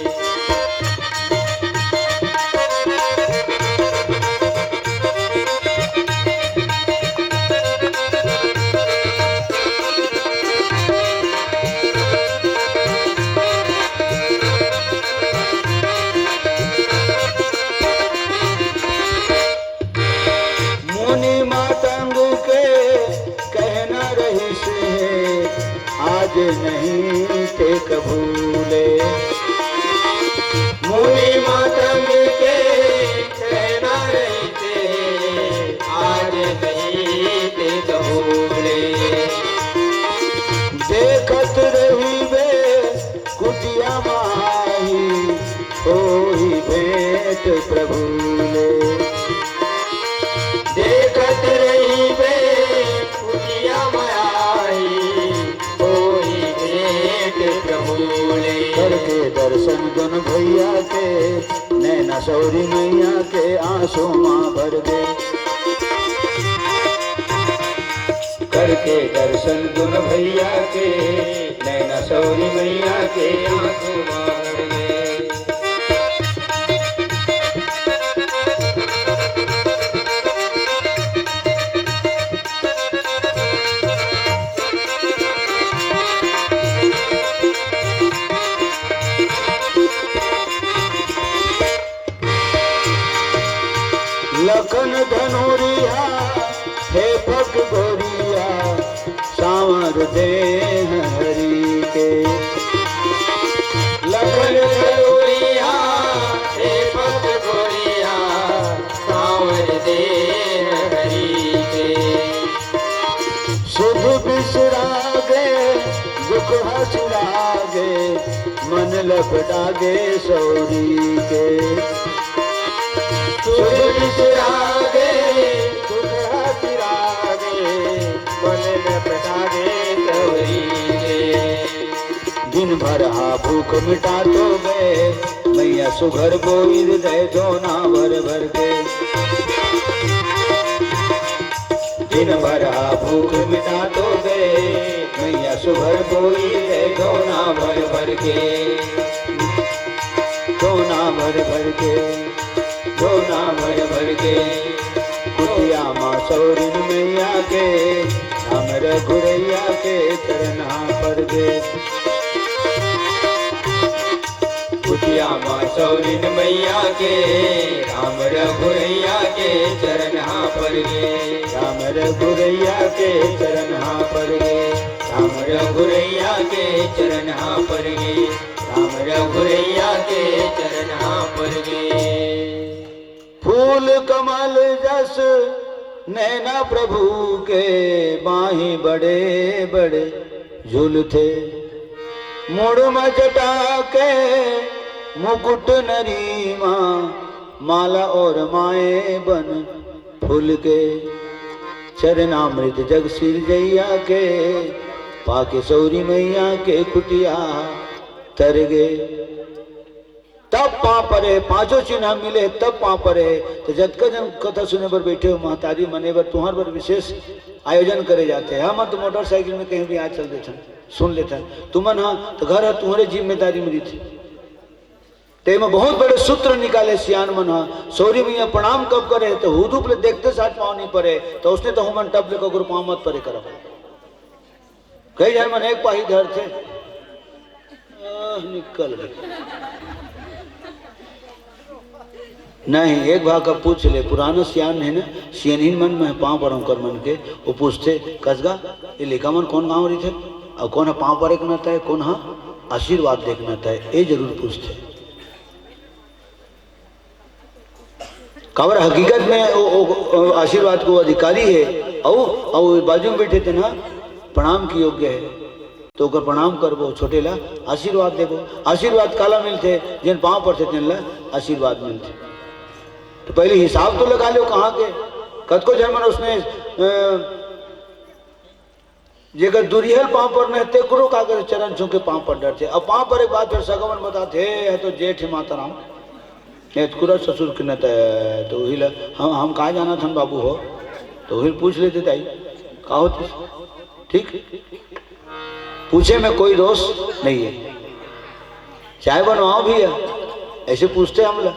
मुनि मातंग के कहना रहिस हे, आज नहीं ते कभू ले। मुनि मातंग के कहना रहिस हे, आज नहीं ते कभू ले। देखत रहिबे कुटिया माही, होही भेंट प्रभु ले। देखत रहिबे कुटिया माही, होही भेंट प्रभु ले। करके दर्शन दुन भैया के, नैना सौरी मैया के आंसू माँ भर गे। करके दर्शन दुन भैया के, नैना सौरी मैया के आंसू माँ भर गे। लखन धनुरिया, हे पग गोरिया, सांवर देह हरि के। लखन धनुरिया, हे पग गोरिया, सांवर देह हरि के। सुध बिसरागे, दुख हसुरागे, मन लपटागे सौरी के। सुध बिसरागे, दुख हसुरागे, मन लपटागे सौरी के। दिन भर हा भूख मिटा तो गए, मैया सुघर बोई दे दोना भर भर के। दिन भर हा भूख मिटा तो गए, मैया सुघर बोई दे दोना भर भर के। दोना भर भर के, दोना भर भर के। कुटिया माँ सौरिन मैया के, हमर गुरैया के चरना पर गे। कुटिया माँ सौरिन मैया के, राम रघुरैया के चरना पर गे। राम रघुरैया के चरना पर गे। राम रघुरैया के चरना पर गे। राम रघुरैया के चरना पर गे। फूल कमल जस नैना प्रभु के, बाहीं बड़े बड़े झूलथे। मुड़ म जटा के मुकुट नरी मा, माला और माए बन फूल के। चरणामृत जग सिरजैया के, पाके सौरी मैया के कुटिया तर गे। तब पाँव परे, पाँचों चिन्ह मिले, तब पाँव परे। तो जतका जन कथा सुने बर बैठे हो, महतारी मने बर, तुहर बर विशेष आयोजन करे जाथे। हमन तो मोटरसाइकिल में कहीं भी आ चल देथन, सुन लेथन। तुमन हा तो घर हा तुहरे जिम्मेदारी में रहिथे। ते में बहुत बड़े सूत्र निकाले सियान मन हा। सौरी मैया प्रणाम कब करे, तो हुदूप ले देखते साथ पाँव नहीं परे, तो उसने तो हुमन टप ले ककरो पाँव मत परे करब। कई झन मन एक पाही धरथे, आह, निकल गए। नहीं, एक भाग का पूछ ले, पुराना सियान है ना, सियनहीन मन में पाँव पड़ों कर मन के, वो पूछथे, "कसगा, ये लइका मन कौन गाँव रहिथे? अउ कौन ह पाँव परे के नता है, कौन ह आशीर्वाद दे के नता है?" ये जरूर पूछथे। काबर हकीकत में वो, वो, वो आशीर्वाद को अधिकारी है, अउ, अउ बाजू में बैठे थे ना, प्रणाम के योग्य है, तो ओकर प्रणाम करबो, छोटे ला आशीर्वाद देबो। आशीर्वाद काला मिलथे? जेन पाँव पड़थे तेन ला आशीर्वाद मिलथे। तो पहले हिसाब तो लगा लो कहाँ के, कतको झन मन उसने, अ, जेकर दुरिहल पाँव पड़ना है, तेकरो का करे, चरण छू के पाँव पड़ डरथे। अब पाँव परे के बाद फिर सगा मन बताथे, "हे, है तो जेठ है माता राम, ये तो कुरा ससुर के नता है।" तो वही ला, "हम, हम कहाँ जाना था बाबू हो?" तो वही पूछ लेते, "दाई, का होती?" ठीक, पूछे में कोई दोष नहीं है। चाय बनवाओ भैया, ऐसे पूछते हम लोग,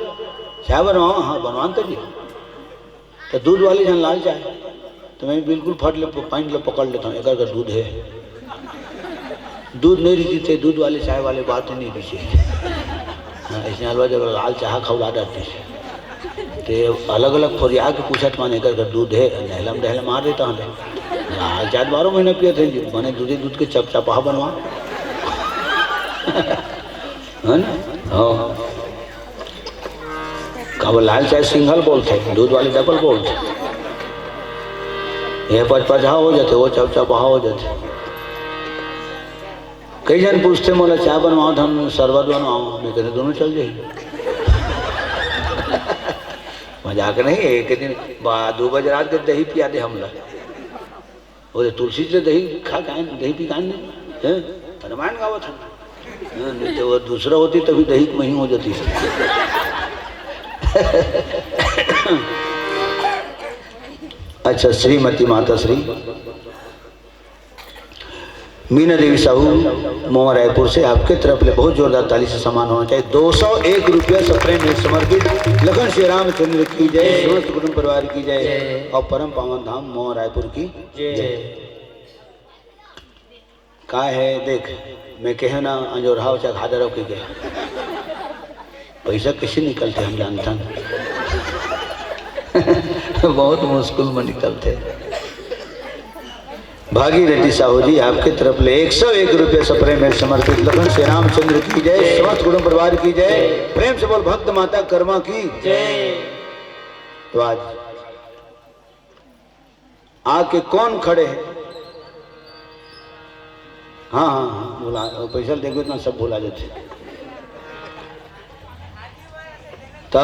"चाय बनवाओ?" "हाँ, बनवान तो जी।" तो दूध वाले झन लाल चाय, तो मैं बिल्कुल फट ले, पैंट ले पकड़ लेता हूँ, "एकर का दूध है?" दूध नहीं रहिथे ते दूध वाले चाय वाले बात नहीं रहिथे। हाँ, इसने अलवा जब लाल चाह खवला डरथे। ते अलग-अलग खोरिया के पूछत, "माने एकर का दूध है?" नहला में डहला मार देता हूँ। लाल चाय बारह महीना पियत है जी, माने दूधे दूध के चपचपाहा बनवा। है ना? हाँ। काबर लाल चाय सिंगल बोलथे, दूध वाले डबल बोलथे। ये पचपचहा हो जाथे, वो चपचपाहा हो जाथे। कई झन पूछथे, "मोला चाय बनवाओ, हम शरबत बनवाओ?" मैं कहते, "दोनों चल जाही।" मजाक नहीं है, एक दिन बा-, दो बजे रात के दही पिया दे हमला। वो तो तुलसी से दही खा के आए, दही पी के आए नहीं, हैं? रामायण गावत है। हाँ, नहीं तो वो दूसरा होती तभी दही मही हो जाती। अच्छा, श्रीमती माता श्री मीना देवी साहू, मोवा रायपुर से, आपके तरफ ले बहुत जोरदार ताली से सम्मान होना चाहिए। दो सौ एक रुपया सप्रेम भेंट समर्पित। लखन श्री रामचंद्र की जय, समस्त कुटुंब परिवार की जय और परम पावन धाम मोवा रायपुर की जय। का है, देख, मैं कहे ना, अंजोरहा हो चाहे घादर हो, कह के पैसा कैसे निकलते, हम जानथन। बहुत मुश्किल में निकलते। भागीरथी साहू जी, आपके तरफ ले एक सौ एक रुपये सप्रेम भेंट समर्पित। लखन श्री रामचंद्र की जय, समस्त कुटुंब परिवार की जय। प्रेम से बोल भक्त माता कर्मा की जय। तो आज आके कौन खड़े हैं? हाँ, हाँ, हाँ, भुला, पैसा देखबे तो सब भुला जाते। त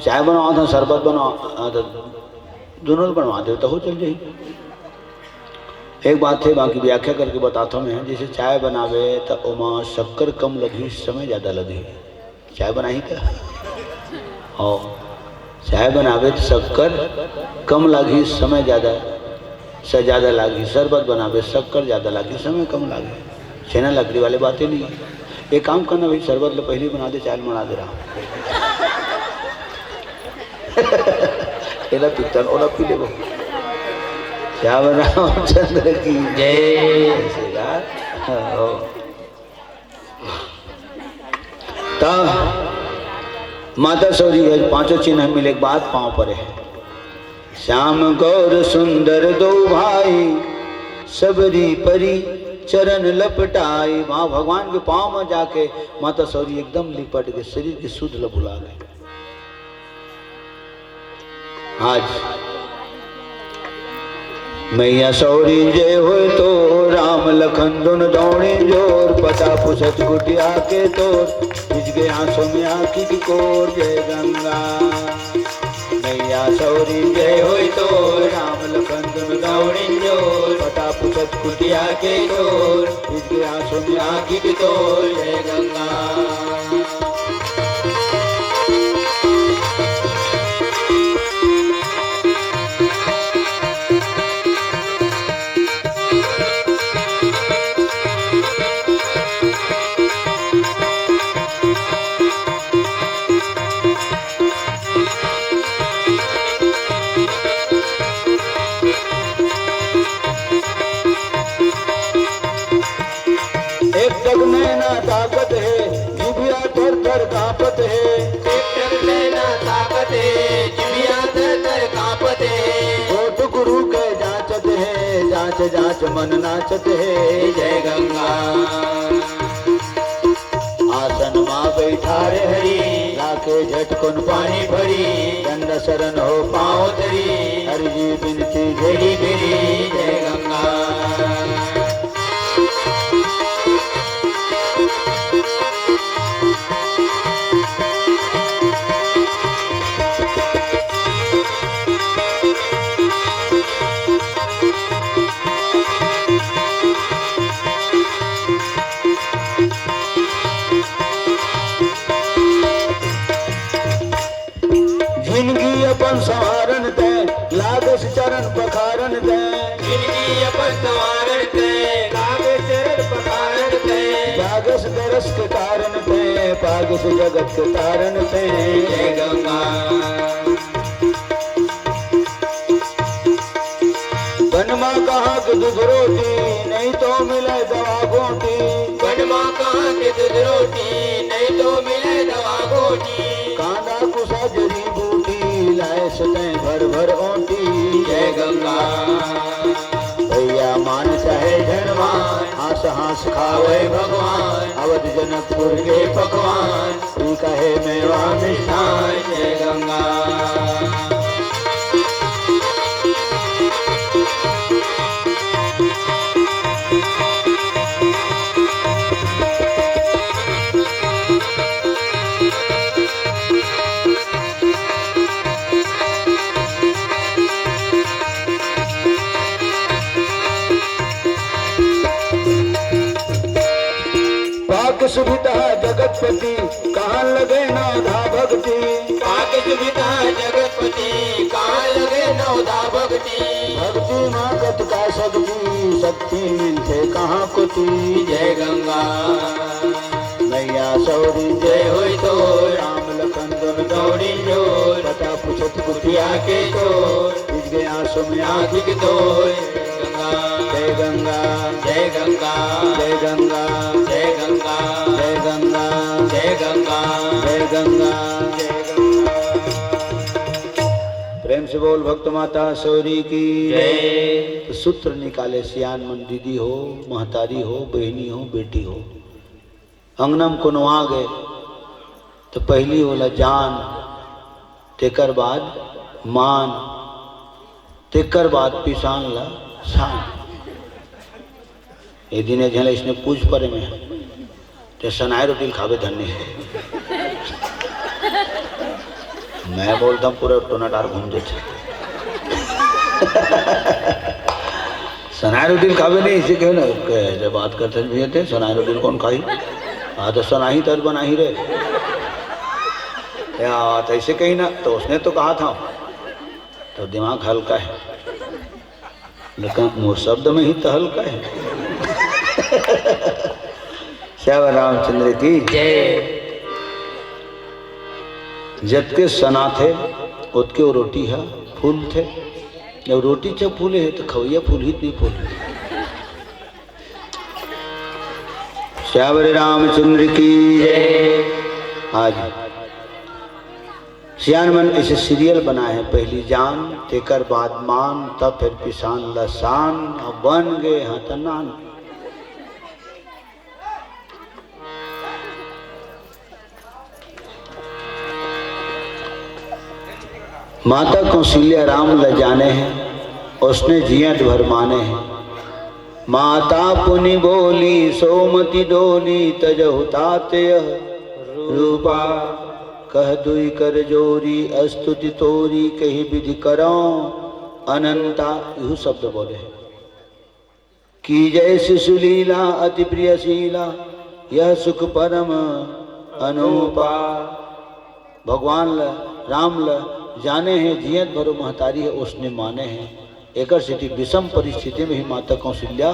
चाय बनवाओ था, शरबत बनवाओ, हाँ, तो दोनों बनवा दे तो हो चल जाई। एक बात हे, बाकी व्याख्या करके बताथंव मैं। जइसे चाय बनाबे त ओमा शक्कर कम लगही, समय जादा लगही। चाय बनाही त, हाँ, चाय बनाबे त शक्कर कम लागही, समय जादा, से जादा लागही। शरबत बनाबे, शक्कर जादा लागही, समय कम लागही। छेना लकड़ी वाले बाते नइ हे। एक काम करना भाई, शरबत ल पहिली बना दे, चाय ल मड़ा दे रहा। एला पीतन, ओला पी लेबो। श्याम रामचंद्र की जय। ऐसे यार, हाँ, हो। त माता सौरी हे, पांचों चिन्ह मिले के बाद पांव परे हे। श्याम गौर सुंदर दो भाई, सबरी परी चरण लपटाई। वहां भगवान के पांव में जाके माता सौरी एकदम लिपट के शरीर के सुध ल भुला गे। आज मैया सौरी जय होय तो, राम लखन दुन दौड़े जोर, पता पुछत कुटिया के तोर, भिज गए आंसू में आंखी की कोर। जय गंगा। मैया सौरी जय होय तो, राम लखन दुन दौड़े जोर, पता पुछत कुटिया के तोर, भिज गए आंसू में आंखी की तोर। जय गंगा। एक टक नैना ताकत हे, जिभिया थर थर कांपत हे। एक टक नैना ताकत हे, जिभिया थर थर कांपत हे। गोठ गुरु के जांचत हे, जांच जांच मन नाचत हे। जय गंगा। आसन मा बैठारे हरी, लाके झटकुन पानी भरी, डंडा शरण हो पांव धरी, हरि जी बिनती घेरी घेरी। जय गंगा। जिनगी अपन संवारन तैं, लागस चरण पखारन तैं। जिनगी अपन संवारन तैं, लागस चरण पखारन तैं। जागस दरस के कारण तैं, पागस जगत के तारन तैं। जय गंगा। बन मा कहाँ के दूध रोटी, नहीं तो मिले दवा गोटी। बन मा कहाँ के दूध रोटी, नहीं तो मिले दवा गोटी। कांदा कुसा जड़ी बूटी, लाए सतैं भर भर ओटी। जय गंगा। भैया मान चाहे झन मान, हाँस हाँस खावे भगवान। अवध जनकपुर के पकवान, तू कहे मेवा मिष्ठान। जय गंगा। पाक सुभिता जगतपति, कहाँ लगे नवधा भक्ति। पाक सुभिता जगतपति, कहाँ लगे नवधा भक्ति। भक्ति मा कतका शक्ति, शक्ति मिलथे कहाँ कोती। जय गंगा। मैया सौरी जय होय तो, राम लखन दुन दौड़ी जोर। पता पुछत कुटिया के चोर, भिज गए आंसू में आँखी के तोर। जय गंगा, जय गंगा, जय गंगा, जय गंगा, जय गंगा, जय गंगा, जय गंगा, जय गंगा। प्रेम से बोल भक्त माता सौरी की जय। तो सूत्र निकाले सियान मन, दीदी हो, महतारी हो, बहिनी हो, बेटी हो, अंगना म कोनो आ गे, त पहिली ओला जान, तेकर बाद मान, तेकर बाद पिसान ला सान। एक दिन एक झन अइसने पूछ परे में, "ते सनाय रोटी ल खाबे धन्य हे।" मैं बोलता हूँ, पूरा टोना डार घूम देते। सनाय रोटी ल खाबे नहीं, इसे कहे ना, कहे, जब बात करते हैं भैया, ते सनाय रोटी ल कौन खाही? हाँ, तो सनाही तर बनाही रे। या, तो ऐसे कही ना, तो उसने तो कहा था, तो दिमाग हल्का है, लेकिन वो शब्द में ही तो हल्का है। श्याम रामचंद्र की जय। जतके सना थे, ओतके वो रोटी है, फूल थे। जब रोटी जब फूले है, तो खवैया फूल ही नहीं फूले। श्याम रामचंद्र की जय। आज सियान मन ऐसे सीरियल बनाए हैं, पहली जान, तेकर बाद मान, तब फिर पिसान लसान, अब बन गए हैं त नान। माता कौशल्या राम ल जाने हैं, उसने जियत भर माने हैं। माता पुनि बोली सोमति डोली, तजहु तात यह रूपा। कह दुई कर जोरी अस्तुति तोरी, कही विधि करौं अनंता। यहू शब्द बोले हैं। कीजै शिशुलीला अति प्रियशीला, यह सुख परम अनूपा। भगवान ल, राम ल जाने हैं, जियत भरो महतारी है, उसने माने हैं। एकर सेती विषम परिस्थिति में ही माता कौशल्या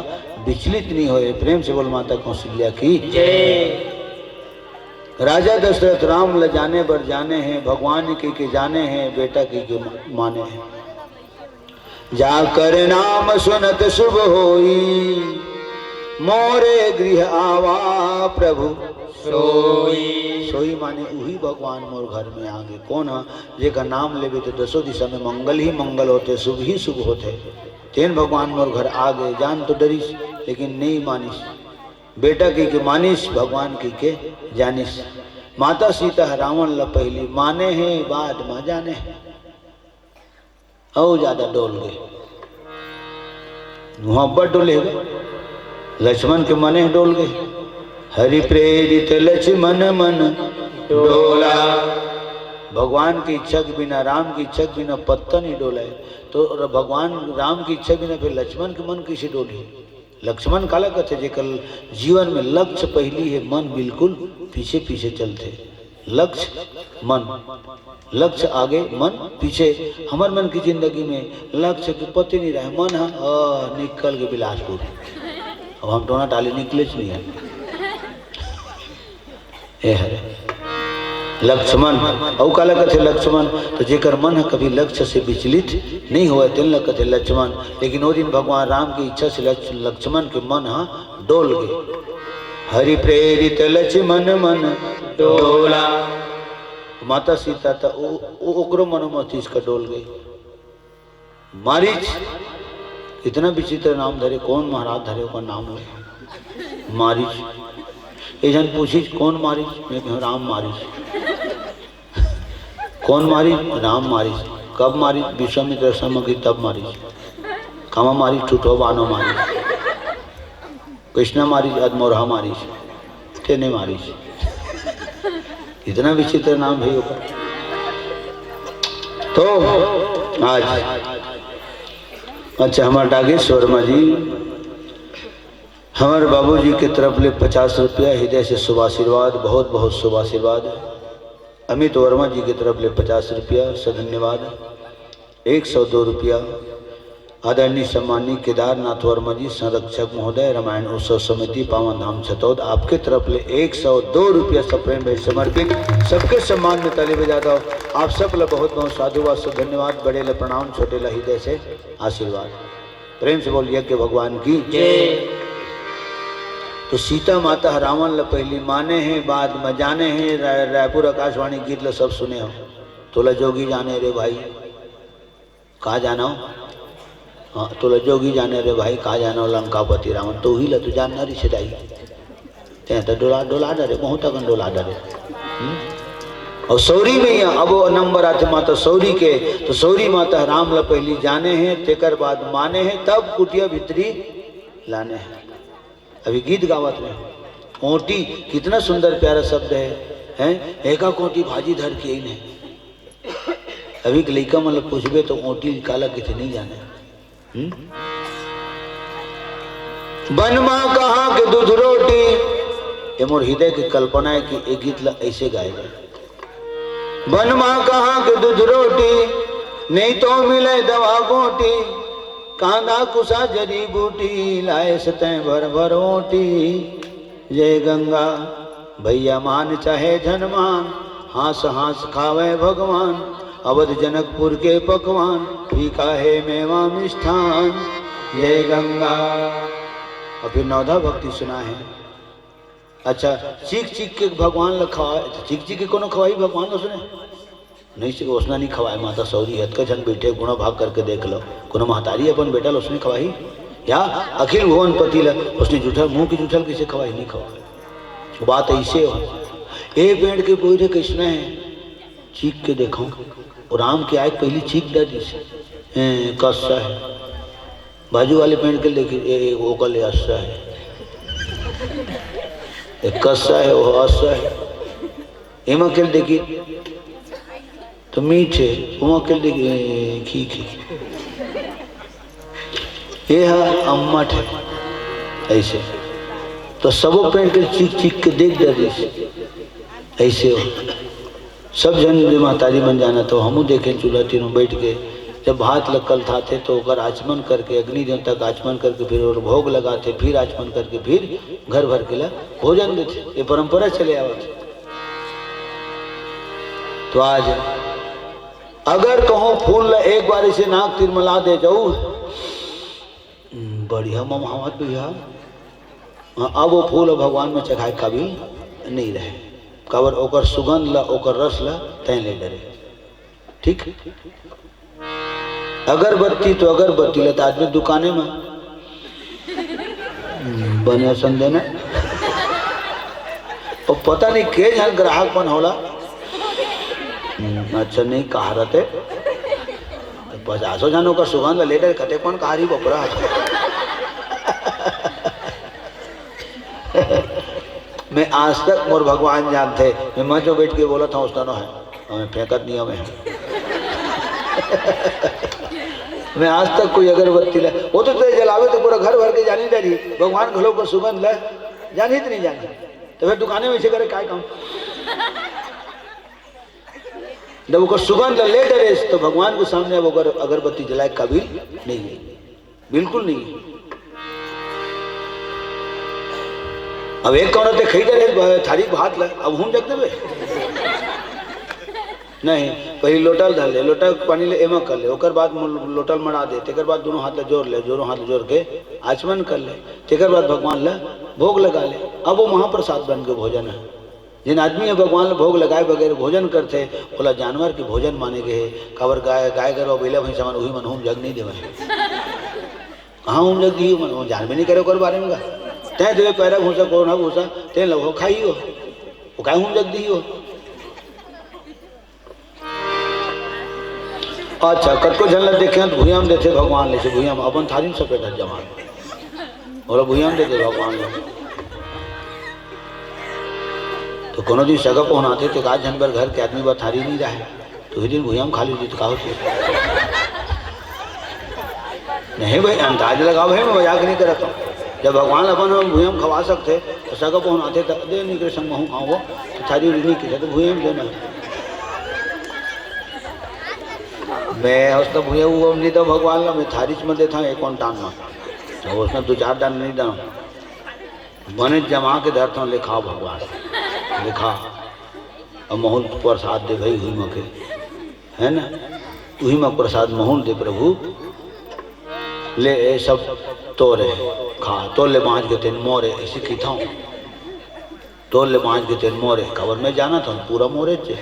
विचलित नहीं होए। प्रेम से बोल माता कौशल्या की जय। राजा दशरथ राम ल जाने बर जाने हैं, भगवान के, के जाने हैं, बेटा के, के माने हैं। जाकर नाम सुनत शुभ होई, मोरे गृह आवा प्रभु सोई। सोई माने उही भगवान मोर घर में आगे। कौन ह? जेकर नाम लेबे तो दसों दिशा में मंगल ही मंगल होते, शुभ ही शुभ होते। तेन भगवान मोर घर आगे, जान तो डरिस, लेकिन नहीं मानिस। बेटा कहिके मानिस, भगवान कहिके जानिस। माता सीता ह रावण ल पहिली माने हे, बाद म जाने हे। अउ जादा डोल गे। उहाँ अब्बड़ डोले हे। लक्ष्मण के मने डोल गे। हरि प्रेरित लक्ष्मण मन डोला। भगवान के इच्छा के बिना, राम के इच्छा के बिना पत्ता नहीं डोला हे। तो भगवान राम के इच्छा बिना फिर लक्ष्मण के मन कइसे डोलही? लक्ष्मण काला कथे? जेकर जीवन में लक्ष्य पहिली हे, मन बिल्कुल पीछे पीछे चलथे। लक्ष्य, मन, लक्ष्य आगे, मन पीछे। हमर मन की जिंदगी में लक्ष्य के पते नहीं रहे, मन ह, अ, निकल गे बिलासपुर। अब हम टोना टाली निकलेच नहीं हे। ए हरे लक्ष्मण। अउ काला कथे लक्ष्मण? तो जेकर मन ह कभी लक्ष्य से विचलित नहीं होवय, तेन ल कथे लक्ष्मण। लेकिन ओ दिन भगवान राम के इच्छा से लक्ष-, लक्ष्मण के मन ह डोल गे। हरि प्रेरित लक्ष्मण मन डोला। माता सीता त ओ, ओ, ओकरो मनोमस्तिष्क डोल गे। मारीच, इतना विचित्र नाम धरे, कौन महाराज धरे ओकर नाम ले? मारीच। एक झन पूछिस, "कौन मारीच?" मैं कहूँ, "राम मारीच।" "कौन मारीच?" "राम मारीच।" "कब मारीच?" "विश्वामित्र समय की तब मारीच।" "कामा मारीच?" "ठुठो बानो मारीच।" कृष्णा मारिस, अदमोरहा मारिस, तेने मारिस। इतना विचित्र नाम भाई ओकर। तो आज अच्छा, हमार डागेश वर्मा जी, हमार बाबूजी के तरफ ले पचास रुपया, हृदय से शुभ आशीर्वाद, बहुत बहुत शुभ आशीर्वाद। अमित वर्मा जी के तरफ ले पचास रुपया, सधन्यवाद। एक सौ दो रुपया, आदरणीय सम्माननीय केदारनाथ वर्मा जी, संरक्षक महोदय, रामायण उत्सव समिति, पावन धाम छतौद, आपके तरफ ले एक सौ दो रुपया सप्रेम भेंट समर्पित। सबके सम्मान में ताली बजा दो। आप सब ला बहुत बहुत साधुवाद, सब धन्यवाद। बड़े ला प्रणाम, छोटे ला हृदय से आशीर्वाद। प्रेम से बोल यज्ञ भगवान की जय। तो सीता माता ह रावण ला पहली माने हे, बाद में जाने हे। राय-, रायपुर आकाशवाणी गीत ला सब सुने हो। तोला जोगी जाने रे भाई, का जानो? हाँ, तोला जोगी जाने रे भाई, का जानो लंकापति रावण, तो ही ला तू जानना रिश्तेदारी। ते तो डोला, डोला डरे, बहुत अगन डोला डरे। हम्म? और सौरी में ही अब वो नंबर आते माता सौरी के, तो सौरी माता राम ला पहली जाने हे, तेकर बाद माने हे, तब कुटिया भीतरी लाने हे। अभी गीत गावत रहे, ओटी, कितना सुंदर प्यारा शब्द है, हैं? एका कोटी भाजी धर के ही नहीं। अभी के लइका मन ल पूछबे तो ओटी काला किथे नहीं जाने। हम्म? बन मा कहाँ के दूध रोटी, ये मोर हृदय के कल्पना है कि ये गीत ला ऐसे गाए जाए। बन मा कहाँ के दूध रोटी, नहीं तो मिले दवा गोटी, कांदा कुसा जड़ी बूटी, लाए से तैं भर भर ओटी। जय गंगा। भैया मान चाहे झन मान, हाँस हाँस खावे भगवान, अवध जनकपुर के पकवान, फीका है मेवा मिष्ठान। जय गंगा। और फिर नवधा भक्ति सुना है। अच्छा, चीख चीख के भगवान ला खवाए, तो चीख चीख के कोनो खवाई भगवान ला सुने? नहीं से ओसना नहीं खवाए, माता सौरी है, अतका झन बैठे, गुणा भाग करके देख लो, कोनो महतारी अपन बेटा ला ओसने खवाही? या अखिल भुवन पति ला ओसने जूठल, मुंह के जूठल कैसे खवाही? नहीं खवाए। वो बात ऐसे हो, ए पेड़ के पौधे कैसने है, चीख के देखो, वो राम के आए पहली चीख दे दी से, "ए, कस्सा है।" बाजू वाले पेड़ के देखी, "ए, ए, वो कल अस्सा है, ए, कस्सा है, वो अस्सा है।" एमा के देखी तो मीठ हे, उमा के देखी, ए, खीख हे। ये हा अम्मट हे, ऐसे। तो सबो पेड़ के चीख चीख के देख डरिस, ऐसे हो। सब झन जे महतारी मन जानत हो, हमू देखे चूल्हा तीर में बैठ के, जब भात ल कलथाथे तो ओकर आचमन करके, अग्नि देवता का आचमन करके, फिर ओकर भोग लगाथे, फिर आचमन करके, फिर घर भर के ला भोजन देथे। ये परंपरा चले आवत हे। तो आज अगर कहूँ फूल ल एक बार ऐसे नाक तीर में ला दे जाऊ, हम्म, बढ़िया ममहावत भैया। हाँ, अब वो फूल भगवान में चढ़ाए काबिल नहीं रहे। काबर ओकर सुगंध ला, ओकर रस ला तैं ले डरे। ठीक? अगरबत्ती तो अगरबत्ती लेता आदमी दुकाने में बने असन देना। और पता नहीं के झन ग्राहक मन होला। हम्म, अच्छा नहीं कहा रहते। तो पचासों झन ओकर सुगंध ले डरे, कते कौन कहा रही बपरा। मैं आज तक मोर भगवान जानथे, मैं मंच में बैठ के बोलत हूँ, उस तरह है, हमें फेंकत नहीं हमें। मैं आज तक कोई अगरबत्ती ले, वो तो तेरे जलावे तो पूरा घर भर के जानी डरी, भगवान घलो को सुगंध ले, जानी तो नहीं जानी, तो फिर दुकाने में से करे काय काम? जब ओकर सुगंध ले डरे तो भगवान के सामने अब ओकर अगरबत्ती जलाए काबिल नहीं है। बिल्कुल नहीं। अब एक कौन ते खरीद रहे ब-, थारी भात ला, अब हूँ जग देबे। नहीं, पहले लोटा ल धर ले, लोटा के पानी ले एमा कर ले, ओकर बाद मु-, लोटा ल मड़ा दे, तेकर बाद दोनों हाथ ला जोड़ ले, दोनों हाथ ला जोड़ के आचमन कर ले, तेकर बाद भगवान ला भोग लगा ले। अब वो महाप्रसाद बन के भोजन है। जेन आदमी ह भगवान ल भोग लगाए बगैर भोजन करथे, ओला जानवर के भोजन माने गे हे। काबर गाय, गाय गरवा, बइला भैंसा मन, उही मन हूम जग नहीं देवय। कहाँ हूम जग दिही मन, वो जानबे नहीं करे ओकर बारे में गा। तैं देवे पैरा भूसा, कोरना भूसा, तेन ल वो खाही हो। वो काय हूम जग दिही हो? अच्छा, कतको झन ल देखे हन, भुइयां म देथे भगवान ले, से भुइयां म अपन थारी म सफेद हर जमा। ओला भुइयां म दे दे भगवान ले। तो कोनो दिन सगा पहुना आथे, तो एक आध झन बर घर के आदमी बर थारी नहीं रहे, तो उही दिन भुइयां म खा लीजिए, तो का होथे? नहीं भाई, अंदाज लगाओ भाई, मैं मजाक नहीं करत हूँ। जब भगवान अपन भुइयां म खवा सकथे, तो सगा पहुना आथे, तो दे निकले संग महूँ खाऊँ, तो थारी उरी नहीं किथे, तो भुइयां म देना। मैं उसने भुइयां वो नहीं तो भगवान ला, मैं थारी च में देता हूँ, एक कौन टान में। तो उसने दो चार टान नहीं देना। बने जमा के धरता हूँ, लिखाओ भगवान, लिखा। अब महूँ ल प्रसाद दे भाई, हुई मके, है ना? उही म प्रसाद महूँ ल दे प्रभु, ले ए सब तोरे, खा, तोर ले बाँच गे तेन मोरे, ऐसे किथौं। तोर ले बाँच गे तेन मोरे, काबर मैं जानत हूँ, पूरा मोरे चे।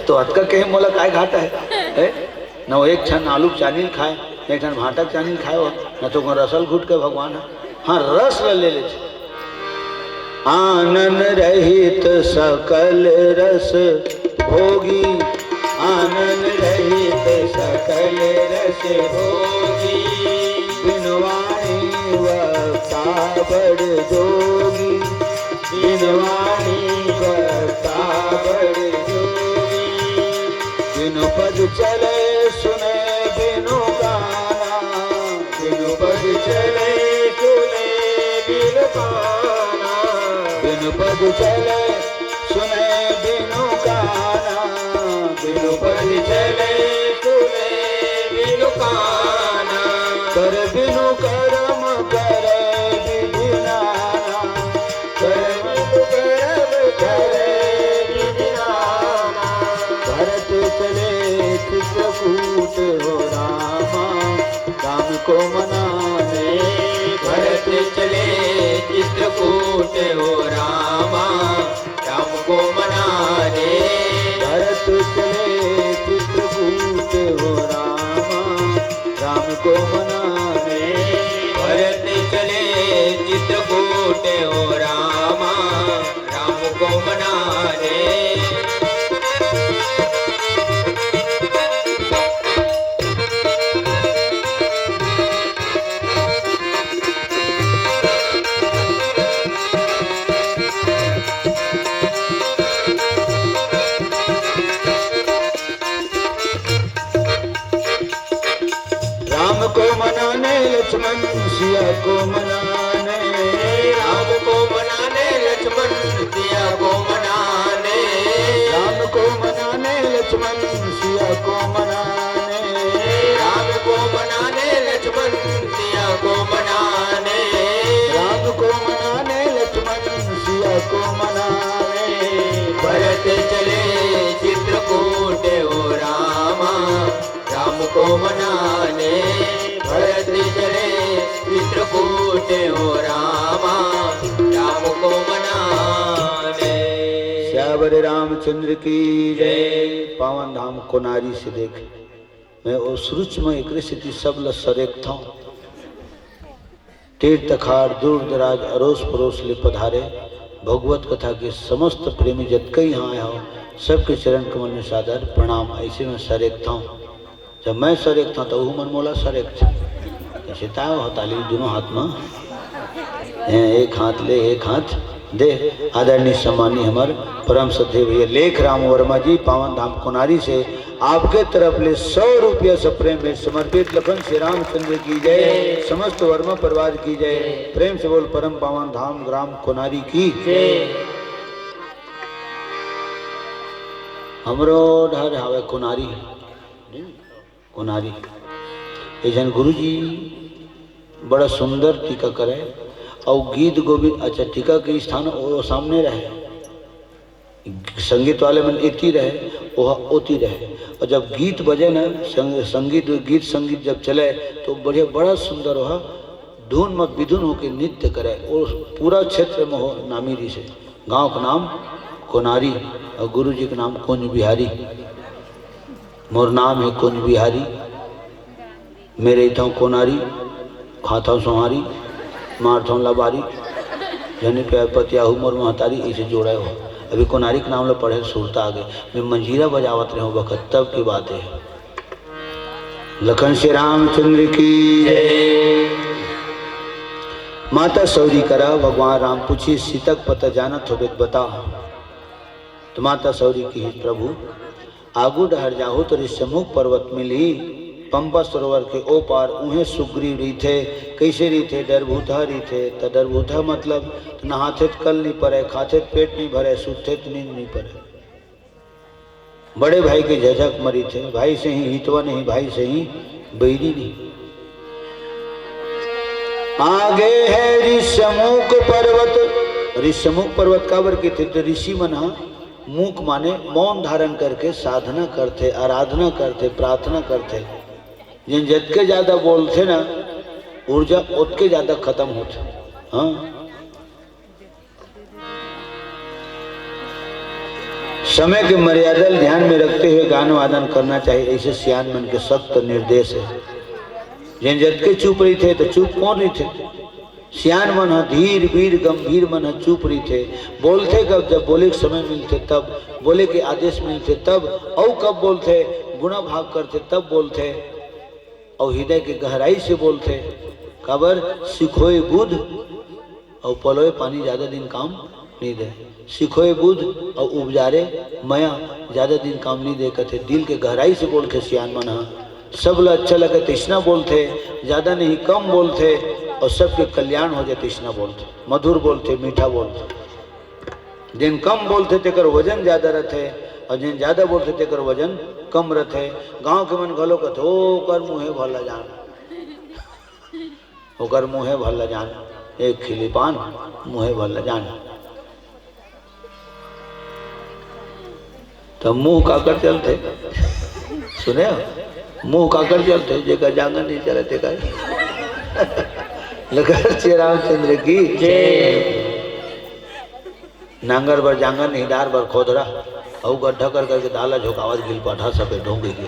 तो अतका कहे मोला काय घाटा है, है? न वो एक ठन आलू के चानी ल खाए, न एक ठन भांटा के चानी ल खाए हो, न तो ओकर रस ल घुट के भगवान है। हाँ, रस ल ले ले छे। आनन रहित सकल रस भोगी, आनन रहित सकल रस भोगी। बिन वाणी वक्ता बड़ जोगी, बिन वाणी वक्ता बड़ जोगी। बिनु पद चले सुने बिनु गाना, चले सुने बिनु काना। बिनु पद चले सुने बिनु काना। बिनु पद चले सुने बिनु काना। कर बिनु करम करे विधि नाना। कर बिनु करम करे विधि नाना। भरत चले चित्रकूट हो रामा। राम को मनाने। भरत चले चित्रकूट हो रामा। राम को मनाने। भरत चले चित्रकूट हो रामा। राम को मनाने। भरत चले चित्रकूट हो रामा। राम को मनाने। राम को मनाने लक्ष्मण सिया को मनाने। राम को मनाने लक्ष्मण सिया को मनाने। राम को मनाने लक्ष्मण सिया को मनाने। राम को मनाने लक्ष्मण सिया को मनाने। राम को मनाने लक्ष्मण सिया को मनाने। भरत चले चित्रकूट हो रामा। राम को मनाने। भरत चले चित्रकूट हो रामा। राम को मनाने। सियावर रामचंद्र की जय। पावन धाम कोनारी से देख, मैं ओ सूक्ष्म एकरे सेती सब ल सरेकथंव। तीर तखार, दूर दराज, अरोस परोस ले पधारे भगवत कथा के समस्त प्रेमी जतका इहाँ आए हो, सबके चरण कमल में सादर प्रणाम। ऐसे में सरेकथंव, जब मैं सरेकथंव, त ओहू मन मोला सरेकथे। ऐसे ताव हो ताली दोनों हाथ में, हैं, एक हाथ ले, एक हाथ दे। आदरणीय सम्मानी हमर परम श्रद्धेय भैया लेख राम वर्मा जी, पावन धाम कोनारी से आपके तरफ ले सौ रुपया सप्रेम भेंट समर्पित। लखन श्री रामचंद्र की जय, समस्त वर्मा परिवार की जय। प्रेम से बोल परम पावन धाम ग्राम कोनारी की जय। हमरो डहर हावय कोनारी, कोनारी। एक झन गुरुजी बड़ा सुंदर टीका करे, अउ गीत गोविंद, अच्छा, टीका के स्थान ओ सामने रहे। संगीत वाले मन एती रहे, ओह ओती रहे। अउ जब गीत बजे न, संग-, संगीत, गीत संगीत जब चले, तो बढ़िया, बड़ा सुंदर ओह धुन म बिधुन होके नृत्य करे। ओ पूरा क्षेत्र म ओह नामी रिहिसे। गांव के नाम कोनारी अउ गुरु जी के नाम कुंज बिहारी। मोर नाम हे कुंज बिहारी। मेरे इथों कोनारी, खाथों सोहारी, मारथों लबारी, जनी पे पतियाहू मोर महतारी, इसे जोड़े हो। अभी कोनारी के नाम ला पढ़े सुरता आगे। मैं मंजीरा बजावत रहे बखत, तब की बात है। लखन श्री रामचंद्र की जय। माता सौरी करा भगवान राम पूछी, सीतक पता जानत होबे त बता। तो माता सौरी की, प्रभु, आगू डहर जाहू तो ऋष्यमूक पर्वत मिलही, पंपा सरोवर के ओ पार, उहें सुग्रीव रहिथे। कइसे रहिथे? डरभूतहा रहिथे। त डरभूतहा मतलब, त नहाथे त कल नइ परे, खाथे त पेट नइ भरे, सुतथे त नींद नइ परे। बड़े भाई के झझक म रहिथे, भाई सही हितवा नहीं, भाई सही बैरी नहीं। आगे है ऋष्यमूक पर्वत। ऋष्यमूक पर्वत काबर कहिथे? त ऋषि मन ह मूक माने मौन धारण करके साधना करथे, आराधना करथे, प्रार्थना करथे। जेन जतके ज्यादा बोलथे ना, ऊर्जा ओतके ज्यादा खत्म होथे। हाँ, समय के मर्यादा ल ध्यान में रखते हुए गान वादन करना चाहिए, ऐसे सियान मन के सख्त निर्देश है। जेन जतके चुप रहिथे, तो चुप कौन रहिथे? सियान मन ह धीर, वीर, गंभीर मन ह चुप रहिथे। बोलथे कब? जब बोले के समय मिलथे तब, बोले के आदेश मिलथे तब। अउ कब बोलथे? गुणा भाग करथे तब बोलथे। अउ हृदय के गहराई से बोलथे। काबर? सिखोय बुध अउ पलोय पानी ज्यादा दिन काम नइ दे। सिखोय बुध अउ उपजारे मया ज्यादा दिन काम नइ दे कथे। दिल के गहराई से बोलथे सियान मन ह। सब ल अच्छा लगे तइसना बोलथे, ज्यादा नहीं, कम बोलथे। अउ सबके कल्याण हो जाए, तइसना बोलथे, मधुर बोलथे, मीठा बोलथे। जेन कम बोलथे, तेकर वजन जादा रथे, अउ जेन जादा बोलथे, तेकर वजन कम रथे। गांव के मन घलो कथे, "ओ, ओकर मुंहे भर ल जान, ओकर मुंहे भर ल जान, एक खिली पान, मुंहे भर ल जान।" त मुंह काकर चलथे? सुने हो? मुंह काकर चलथे? जेकर जांगर नइ चले, तेकर। लखन श्री रामचंद्र की जय। नांगर बर जांगर, निहिदार बर खोदरा, अउ गड्ढा कर करके दाला झोंकावत गिल पाठा सफेद ढोंगी के।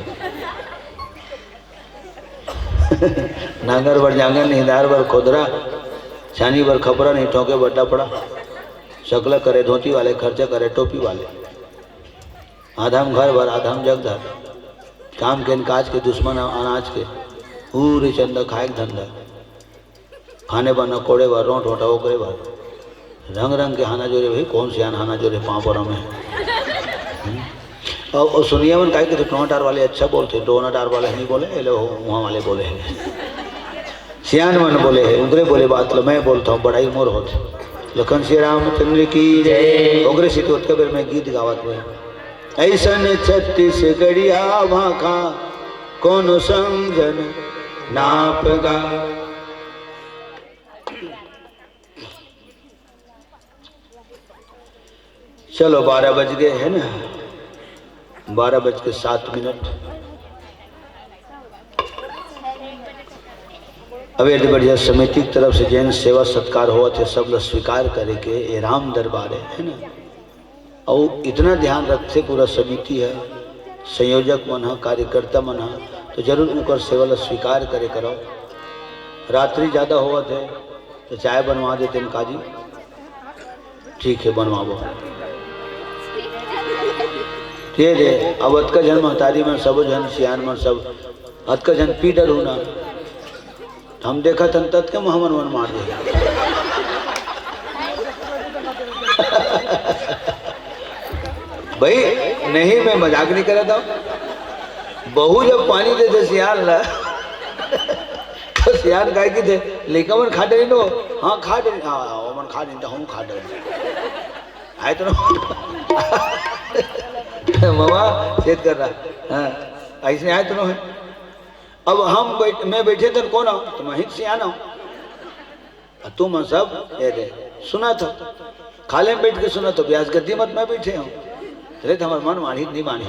नांगर बर जांगर, निहिदार बर खोदरा, छानी बर खपरा, नहीं ठोंके बर डपड़ा। सकला करे धोती वाले, खर्चा करे टोपी वाले। आधा म घर भर, आधा म जग धर। काम के न काज के, दुश्मन अनाज के। पूरे चंदा खाए के धंधा। खाने बर न कोड़े बर, रोंट होटा ओकरे बर। रंग रंग के हाना जोरे भाई, कौन सियान हाना जोरे पाँव पर में। हम्म। अउ, अउ सुनिया मन काहे के तो टोंटार वाले अच्छा बोलथे, टोंटार वाले नहीं बोले, ये लो वहाँ वाले बोले हैं। सियान मन बोले हैं, उनकरे बोले बात लो, मैं बोलता हूँ, बड़ाई मोर होथे। लखन श्री रामचंद्र की जय। ओकरे से तो ओतका बेर मैं गीत गावत में, "ऐसन छत्तीसगढ़िया भाखा, कोनो समझन नाप गा।" चलो, बारह बज गए है ना, बारह बज के सात मिनट। अब यदि बढ़िया समिति की तरफ से जेन सेवा सत्कार होवत हे, सब ला स्वीकार करे के ए राम दरबार हे, है ना? अउ इतना ध्यान रखथे पूरा समिति ह, संयोजक मन ह, कार्यकर्ता मन ह, तो जरूर उनकर सेवा ला स्वीकार करे करो। रात्रि ज्यादा होवत हे, तो चाय बनवा देते न काजी। ठीक हे, बनवाबो। ये दे, अब अतका झन महतारी मन, सबो झन सियान मन, सब अतका झन पी डरहू ना। हम देखत हन ततके म हमन मन मार दे। भाई, नहीं, मैं मजाक नहीं करत हूँ। बहू जब पानी देथे सियान ला, तो सियान काय कहिथे, "लइका मन खा डरिन हो?" "हाँ, खा डरिन।" "हाँ, ओमन खा डरिन, तो हम खा डरिन।" आए तो ना। मामा, छेद कर रहा। हाँ, ऐसे आए तो ना है। अब हम बैठ, मैं बैठे तो कौन आऊँ? तो मैं ही सियान हूँ। अउ तुम सब, ये दे, सुनत हो, खाल्हे म बइठ के सुनत हो, ब्यास गद्दी म त मैं बइठे हूँ। चले तो हमार मन मानही, नहीं मानही।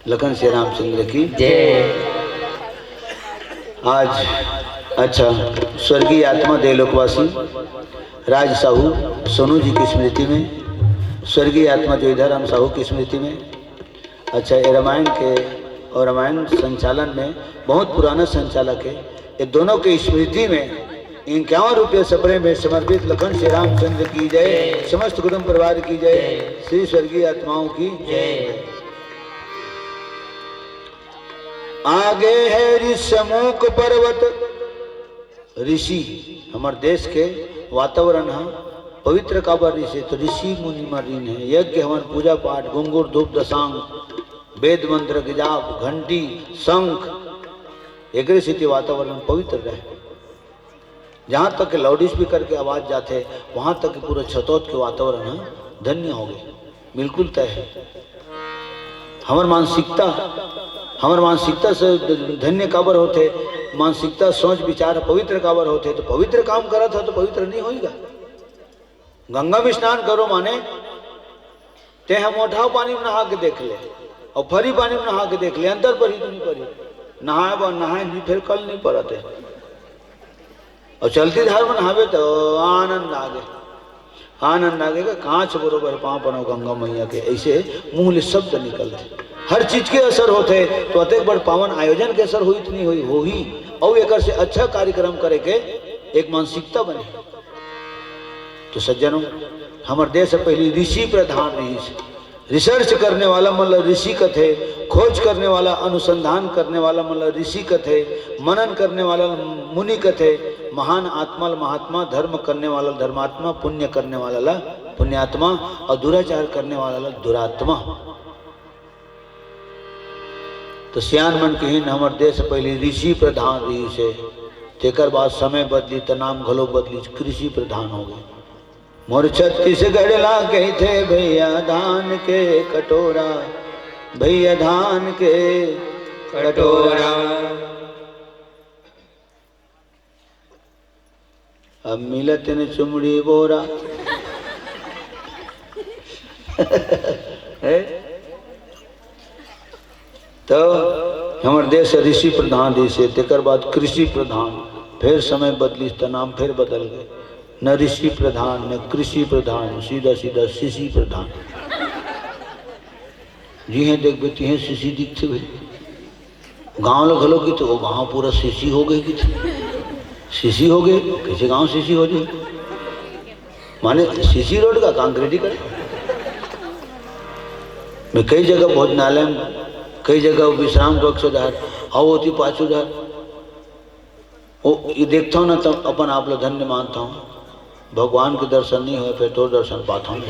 लखन श्री रामचंद्र की जय। आज, अच्छा, स्वर्गीय आत्मा देवलोकवासी राज साहू सोनू जी की स्मृति में, स्वर्गीय आत्मा जोईधर राम साहू की स्मृति में, अच्छा, ये रामायण के और रामायण संचालन में बहुत पुराना संचालक है। ये दोनों की स्मृति में इक्यावन रुपये सपरे में समर्पित लखन श्री रामचंद्र की जय, समस्त कुटुंब परिवार की जय, श्री स्वर्गीय आत्माओं की जय। आगे है ऋषमुक पर्वत, ऋषि, हमर देश के वातावरण ह पवित्र काबर ऋषि, तो ऋषि मुनि मन ऋण हे, यज्ञ हवन, पूजा पाठ, घुंघुर, धूप, दशांग, वेद मंत्र के जाप, घंटी, शंख, एकरे सेती वातावरण पवित्र रहे। जहाँ तक के लाउड स्पीकर के आवाज जाथे, वहाँ तक के पूरा छतौत के वातावरण ह धन्य हो गए, बिल्कुल तय है। हमर मानसिकता, हमर मानसिकता से धन्य काबर होथे? मानसिकता, सोच, विचार पवित्र काबर होथे? तो पवित्र काम करत ह तो पवित्र नहीं होई गा। गंगा में स्नान करो माने तेह मोठा पानी में नहा के देख ले, अउ फरी पानी में नहा के देख ले, अंतर परही कि नहीं परही? नहाए बर नहाए नहीं, फिर कल नहीं परत हे। अउ चलती धार में नहाबे तो आनंद आगे, आनंद आगे का कांच बरोबर पाँव पनो गंगा मैया के, ऐसे मुंह ले शब्द निकलथे। हर चीज के असर होथे, तो अतेक बड़ पावन आयोजन के असर होई त नहीं होई, होही। अउ एकर से अच्छा कार्यक्रम करे के एक मानसिकता बने। तो सज्जनों, हमर देश पहली ऋषि प्रधान रहिस। रिसर्च करने वाला मन ल ऋषि कथे, खोज करने वाला, अनुसंधान करने वाला मन ल ऋषि कथे, मनन करने वाला ल मुनि कथे, महान आत्मा ल महात्मा, धर्म करने वाला ल धर्मात्मा, पुण्य करने वाला ल पुण्यात्मा अउ दुराचार करने वाला ल दुरात्मा। तो सियान मन किहिन, हमर देश पहली ऋषि प्रधान रहिस हे। तेकर बाद समय बदली त नाम घलो बदली, कृषि प्रधान हो गए। मोर छत्तीसगढ़ ला कहिथे भैया धान के कटोरा, भैया धान के कटोरा। अब मिलत न चुमड़ी बोरा। है? तो हमर देश ऋषि प्रधान देश है, तेकर बाद कृषि प्रधान, फिर समय बदलिस त नाम फिर बदल गए, न ऋषि प्रधान न कृषि प्रधान, सीधा सीधा शिशि प्रधान। जिहें देखबे तिहें शिशि दिखथे भाई। गांव ल घलो कि तो वो गांव पूरा शिशि हो गए कि, शिशि हो गए, कैसे गांव शिशि हो जाए? माने सीसी रोड का कंक्रीटीकरण। मैं कई जगह भोजनालय में, कई जगह विश्राम कक्ष डहर, अउ ओती पाछू डहर, वो ये देखता हूँ ना, तब अपन आप ला धन्य मानता हूँ। भगवान के दर्शन नहीं होए, फिर तो दर्शन पाता हूँ।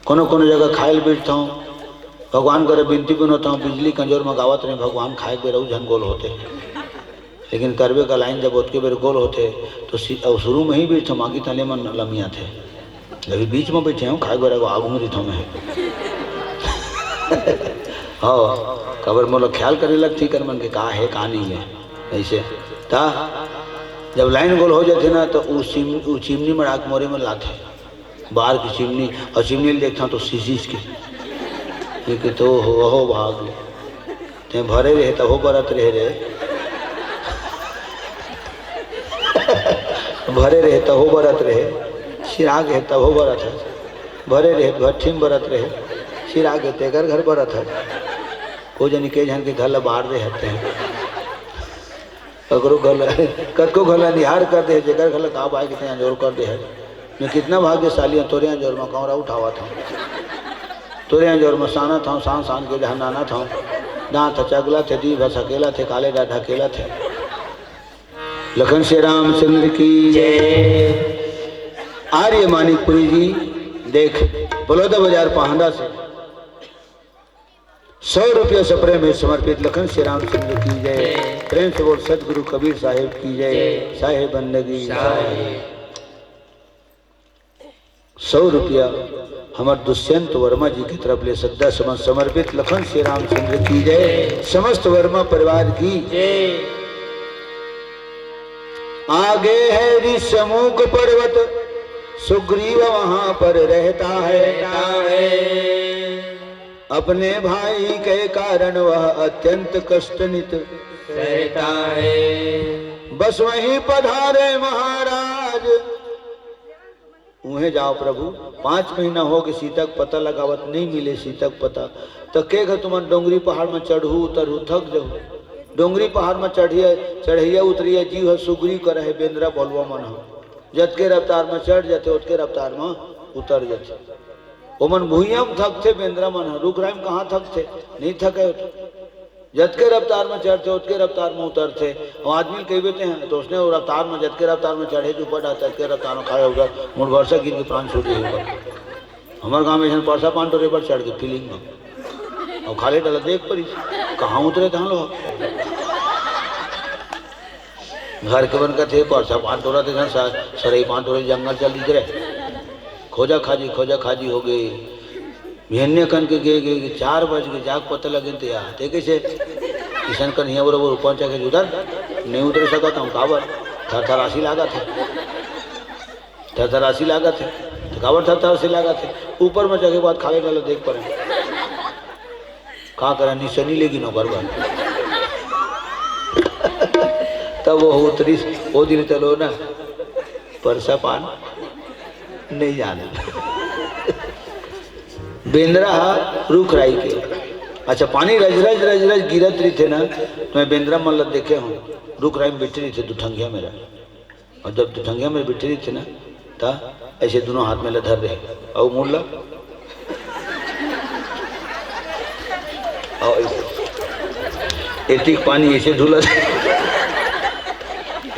कोनो कोनो जगह खाए ल बैठता हूँ, भगवान करे बिनती बिनोता हूँ, बिजली कंजोर में गावत रहे, भगवान खाए के बेरा उ झन गोल होते। लेकिन करबे का लाइन जब ओतके बेर गोल होथे, तो सि-, अउ शुरू में ही बीच थमाकी तले मन लमिया थे। अभी बीच में बैठे हूँ, खाए बर आगू में रहिथों मैं। हाँ, कबर मोला ख्याल करे लगथी कर मन के का है, का नहीं है। ऐसे ता जब लाइन गोल हो जाथे ना, तो उ चिम-, उ चिमनी मड़ा के मोरे में लाथे। बाहर की चिमनी, और चिमनी ल देखता तो सीसीस के। ये कि तो हो, हो भाग ले। ते भरे रहे तहो बरत रहे रे। भरे रहे तहो बरत रहे, सिरा गे तहो बरत है। भरे रहे भट्ठी में बरत रहे, सिरा गे तेकर घर बरत है। को जनी के झन के घर ला बार दे हते हैं। ककरो घर ला, कतको घर ला निहार कर दे, जेकर घर ला का बाय कितने अंजोर कर दे है। मैं कितना भाग्यशाली हूँ, तोरे अंजोर में कौरा उठावत हूँ, तोरे अंजोर में सानत हूँ, सान सान के जहनानत हूँ। दांत चगला थे, दीभ सकेला थे, काले डा ढकेला थे। लखन श्री रामचंद्र की जय। आर्य मानिकपुरी जी, देख, बलौदा बाजार पहांदा से सौ रुपया सप्रे में समर्पित लखन श्री रामचंद्र की जय। जय। प्रेम से बोल सतगुरु कबीर साहेब की जय। जय। साहेब बंदगी। साहेब। सौ रुपया हमर दुष्यंत वर्मा जी की तरफ ले श्रद्धा सुमन समर्पित लखन श्री रामचंद्र की जय। समस्त वर्मा परिवार की जय। आगे है ऋषमुख पर्वत, सुग्रीव वहां पर रहता है। रहता है। अपने भाई के कारण वह अत्यंत कष्ट नित सहता है। बस वहीं पधारे महाराज। उहें जाओ प्रभु, पांच महीना हो गए सीता के पता लगावत, नहीं मिले सीता के पता। तो के घर तुमन डोंगरी पहाड़ में चढ़ू उतरू थक जाऊ। डोंगरी पहाड़ में चढ़िया चढ़ैया उतरिया जीव है सुग्रीव कर है बेंदरा बलुआ मन हो। जतके रफ्तार में चढ़ जाते, ओतके रफ्तार में उतर जाते। ओमन भुइयां में थकथे, बेंदरा मन ह रुख राई में कहाँ थकथे? नहीं थके। जतके रफ्तार में चढ़थे, ओतके रफ्तार में उतरथे। और आदमी कहिबे ते हैं, तो उसने वो रफ्तार में, जतके रफ्तार में चढ़े, जो ऊपर डाल, ततके रफ्तार में खड़े होकर मुड़ भरसा गिर के प्राण छूट गए ऊपर। हमारे गांव में जन परसा पान टोरे पर चढ़ के फीलिंग में, और खाली डाला देख परी, कहाँ उतरे थे हम लोग। घर के बन कथे, परसा पान टोरा थे, जन सा-, सरई पान टोरे जंगल चल दी रहे। खोजा खाजी, खोजा खाजी हो गई। बिहन्ने कन के गे, गे, गे, चार बज के जाग पता लगे तो यार, ते कैसे? किशन कन हिया बरोबर पहुंचा के उधर नहीं उतर सकत हम, काबर? थरथरासी लागत है, थरथरासी लागत है। तो काबर थरथरासी लागत है? ऊपर में चढ़े के बाद खाली डाला देख परे। का करा, निशानी लेगी नौकर बन। तब वो उतरी, वो दिन चलो ना, परसा पान नहीं जाने। बेंदरा हा रुख राई के। अच्छा, पानी रज रज रज रज गिरत रहिथे ना, तो मैं बेंदरा मन ल देखे हूँ, रुख राई में बैठे रहिथे दुठंगिया मेरा। और जब दुठंगिया में बैठे रहिथे ना, ता ऐसे दोनों हाथ में ल धर रहे, और मुड़ ला, और ऐसे। एतिक पानी ऐसे ढुलत,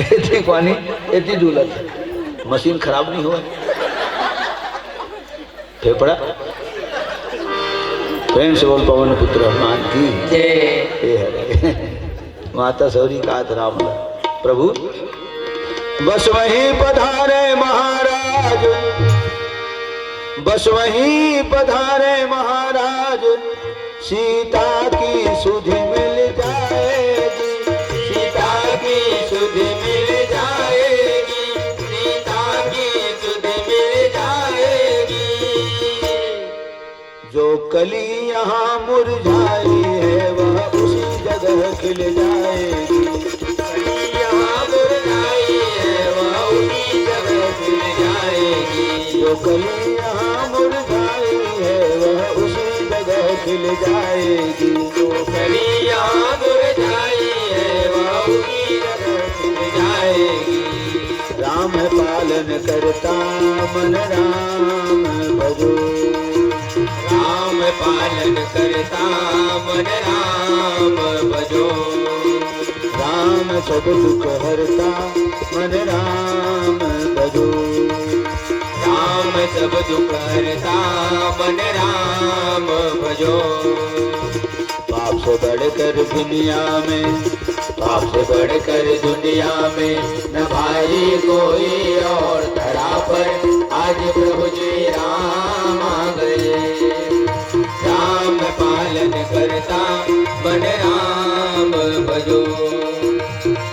एतिक पानी एती ढुलत। मशीन खराब नहीं हुआ। फेफड़ा। प्रेम से बोल पवन पुत्र हनुमान की जय। ये है। माता सौरी कहत राम ला, प्रभु, बस वहीं पधारे महाराज, बस वहीं पधारे महाराज, सीता की सुधि मिल जाएगी, सीता की सुधि मिल जाएगी, सीता की सुधि मिल जाएगी। जो कली यहाँ मुरझाई है, वह उसी जगह खिल जाएगी। कली यहाँ मुरझाई है, वह उसी जगह खिल जाएगी। जो कली यहाँ मुरझाई है, वह उसी जगह खिल जाएगी। जो कली यहाँ मुरझाई है, वह उसी जगह खिल जाएगी। राम पालन करता मन राम भजो। राम पालन करता मन राम भजो। राम सब दुख हरता मन राम भजो। राम सब दुख हरता मन राम भजो। पाप से बढ़कर दुनिया में, पाप से बढ़कर दुनिया में न भाई कोई और धरा पर, आज प्रभु जी राम आ गए। राम पालन करता मन राम भजो।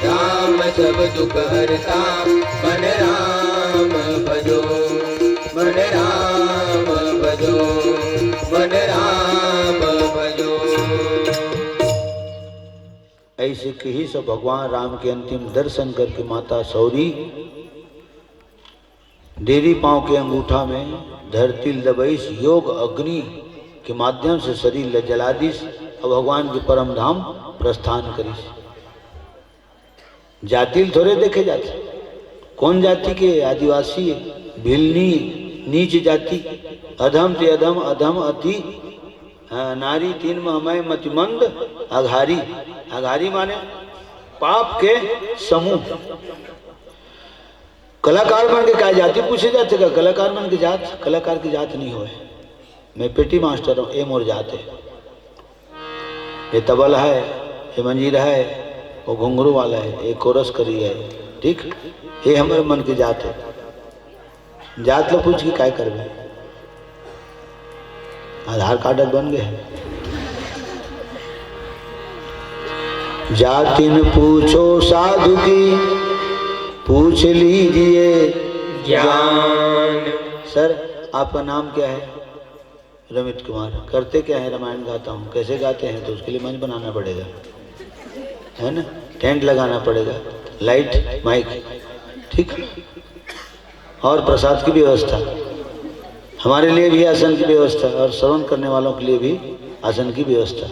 राम सब दुख हरता मन राम भजो। मन राम भजो, मन राम भजो। ऐसे कहिस भगवान राम के अंतिम दर्शन करके माता सौरी डेरी पांव के अंगूठा में धरती ल दबइस, योग अग्नि के माध्यम से शरीर ल जला दिस, अउ भगवान के परम धाम प्रस्थान करिस। जाति ल थोरे देखे जाथे। कोन जाति के? आदिवासी, भिलनी, नीच जाति, अधम ते अधम, अधम अति, हाँ, नारी तीन महमय मतिमंद, अघारी। अघारी माने पाप के समूह। कलाकार मन के का जाति पूछे जाथे का? कलाकार मन के जात, कलाकार के जात नहीं होय। मैं पेटी मास्टर हूँ, ए मोर जात है। ये तबला है, ये मंजीरा है, वो घुंघरू वाला है, ये कोरस करी है, ठीक? ये हमर मन के जात है। जात ल पूछ के काय करबे? आधार कार्ड अब बन गए हैं। जातिन पूछो साधु की, पूछ लीजिए ज्ञान। सर, आपका नाम क्या है? रमित कुमार। करते क्या है? रामायण गाता हूँ। कैसे गाते हैं? तो उसके लिए मंच बनाना पड़ेगा, है ना, टेंट लगाना पड़ेगा, लाइट, माइक, ठीक, और प्रसाद की व्यवस्था, हमारे लिए भी आसन की व्यवस्था और श्रवण करने वालों के लिए भी आसन की व्यवस्था।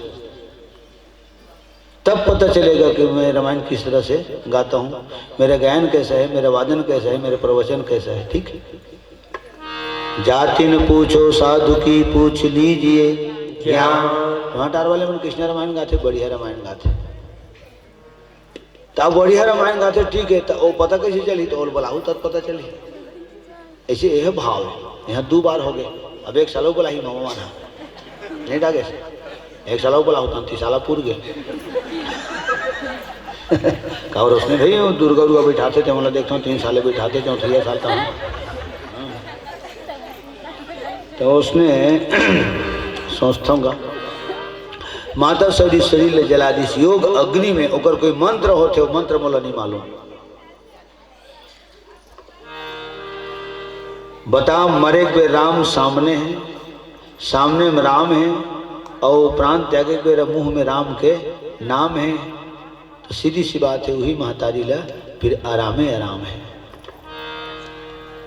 तब पता चलेगा कि मैं रामायण किस तरह से गाता हूँ, मेरा गायन कैसा है, मेरा वादन कैसा है, मेरा प्रवचन कैसा है। ठीक है, जातिन पूछो साधु की, पूछ लीजिए ज्ञान। वहाँ टार वाले मन कृष्ण रामायण गाथे, बढ़िया रामायण गाथे। त बढ़िया रामायण गाथे, ठीक है, त ओ पता कैसे चली? त ओल बुलाहू तब पता चली। ऐसे यह भाव है। यहाँ दो बार हो गए, अब एक साल अउ बुलाही मामा माना। नहीं डागे से? एक साल अउ बुलाहू, तन तीन साल पूर गए। का और उसने भाई, वो दुर्गा उर्गा बैठाते थे, मतलब देखता हूँ, तीन साल बैठाते, चौथैया साल था। तो उसने सोचता हूँ, माता सौरी शरीर ले जला दिस योग अग्नि में, ओकर कोई मंत्र होथे, वो मंत्र मोला नहीं मालूम। बता, मरे के बेर राम सामने है, सामने में राम है, और प्राण त्यागे के बेर मुंह में राम के नाम है, तो सीधी सी बात है, वही महतारी ला फिर आरामे आराम है।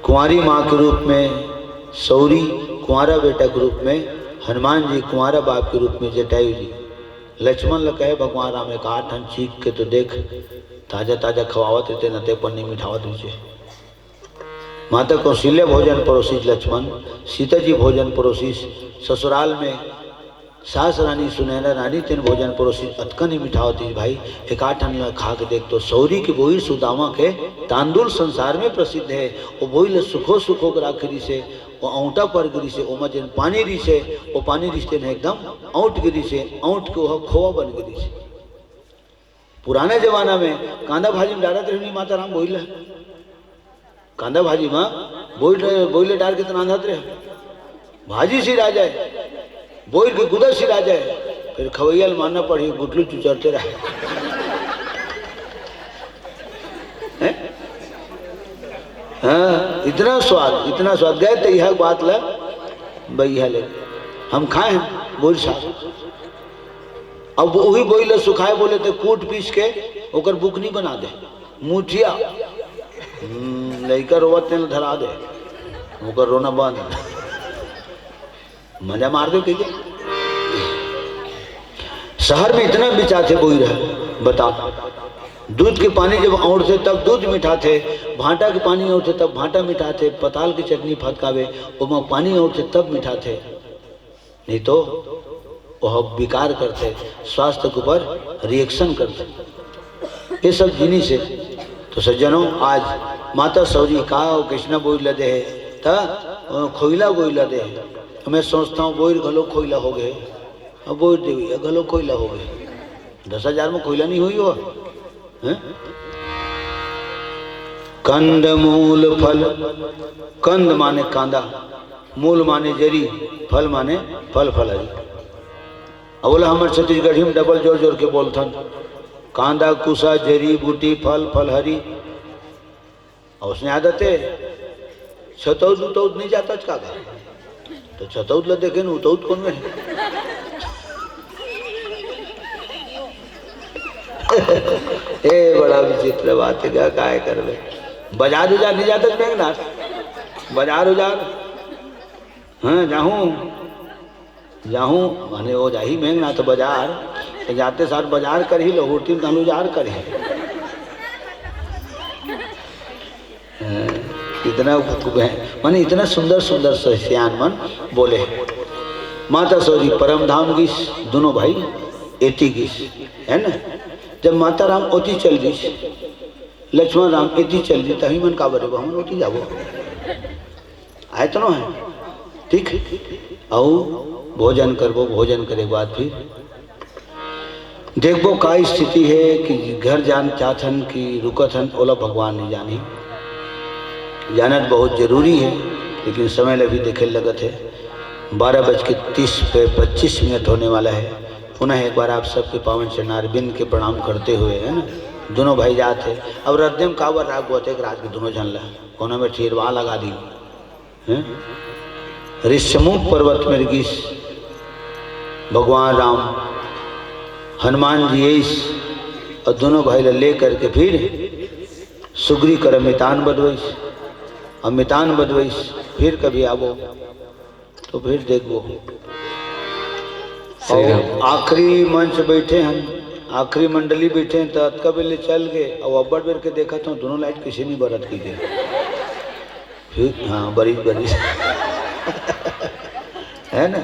कुंवारी माँ के रूप में सौरी, कुंवारा बेटा के रूप में हनुमान जी, कुंवारा बाप के रूप में जटायु जी। लक्ष्मण ल कहे भगवान राम, "एक आध ठन चीख के तो देख, ताजा ताजा खवावत रहिते, न ते पन्नी मिठावत रहिते।" माता कौशल्या भोजन परोसिस लक्ष्मण, सीता जी भोजन परोसिस, ससुराल में सास रानी सुनैना रानी तेन भोजन परोसिस, अतका नहीं मिठावत रहिस भाई, एक आध ठन ल खा के देख तो। सौरी के बोहिर सुदामा के तांदुल संसार में प्रसिद्ध है। वो बोहिर ल सुखो सुखो के राखे रहिसे, वो औंटा पर गे रहिसे, ओमा जेन पानी रहिसे, वो पानी रहिस तेन एकदम औंट गे रहिसे, औंट के वो खोवा बन गे रहिसे। पुराना जमाना में कांदा भाजी में डारत रहे नहीं माता राम बोइर ला। कांदा भाजी में बोइर, बोइर ला डार के त रांधत रहे। भाजी सिरा जाए, बोइर के गुदा सिरा जाए, फिर खवैया ल मानना पड़ही, गुटलू चुचरते रहे। हैं? हाँ, इतना स्वाद, इतना स्वाद। गए तो यह बात ला, भैया ले, हम खाए हैं बोइर साग। अब वही बोइर ला सुखाए बोले तो कूट पीस के ओकर बुकनी बना दे, मुठिया। हम्म, लइका रोवत तेन धरा दे, ओकर रोना बंद। मजा मार दो, ठीक है। शहर में इतना बिचाथे बोइर है, बताओ। दूध के पानी जब औंठथे तब दूध मिठाथे, भांटा के पानी औंठथे तब भांटा मिठाथे, पताल के चटनी फतकावे, ओमा पानी औंठथे तब मिठाथे, नहीं तो वह विकार करथे, स्वास्थ्य के ऊपर reaction करथे। ये सब जिनिस हे। तो सज्जनों, आज माता सौरी का अउ कइसना बोइर ल दे हे, त, अ, खोइला बोइर ल दे हे। मैं सोचता हूँ, बोइर घलो खोइला हो गए, अब बोइर देवी घलो खोइला हो गए। दस हजार में खोइला नहीं हुई हो, हैं? कंद मूल फल, कंद माने कांदा, मूल माने जरी, फल माने फल फलहरी। अब बोला, हमर छत्तीसगढ़ी में डबल जोर जोर के बोलथन, कांदा, कुसा, जरी, बूटी, फल, फलहरी। अउ उसने आदत हे, छतौद उतौद नहीं जाता का घर? तो छतौद ला देखे न, उतौद कौन में? ए, बड़ा विचित्र बात हे, का, काय करबे? बाजार उजार नहीं जाता मेघनाथ? बाजार उजार? हाँ, जाहूँ। जाहूँ, माने वो जाही मेघनाथ बाजार, तो जाते साथ बाजार करही, लहुरती में तहलू जार करही। हाँ, इतना खूब है, माने इतना सुंदर सुंदर से सियान मन बोले। माता सौरी परम धाम गिस, दोनों भाई एती गिस, है ना? जब माता राम ओती चल दिस, लक्ष्मण राम एती चल दिस, तभी मन का बरे, हम ओती जाबो। आए तो नो है, ठीक? अउ भोजन करबो, भोजन करे के बाद फिर देखबो का स्थिति हे कि घर जान चाहथन कि रुकत हन, ओला भगवान नहीं जानी। जानत बहुत जरूरी हे, लेकिन समय ल भी देखे लगत हे। बारह बज के तीस पे पच्चीस मिनट होने वाला हे। पुनः एक बार आप सबके पावन चरणारविंद के प्रणाम करते हुए, है ना, दोनों भाई जात हे। अब रद्दे म काबर राग गोते के रात के दोनों झन ला, कोनो में ठीरवा लगा दी। हैं? ऋष्यमूक पर्वत में गिस भगवान राम, हनुमान जी आइस अउ दोनों भाई ला ले करके फिर सुग्री कर मितान बदवइस, अउ मितान बदवइस, फिर कभी आबो तो फिर देखबो। सही अउ बात। आखिरी मंच बैठे हन, आखिरी मंडली बैठे हन, त अतका बेर ले चल गे, अउ अब्बड़ बेर के देखत हूँ, दोनों लाइट किसे नहीं बरत की गए। फिर, हाँ, बरिस, बरिस। है ना?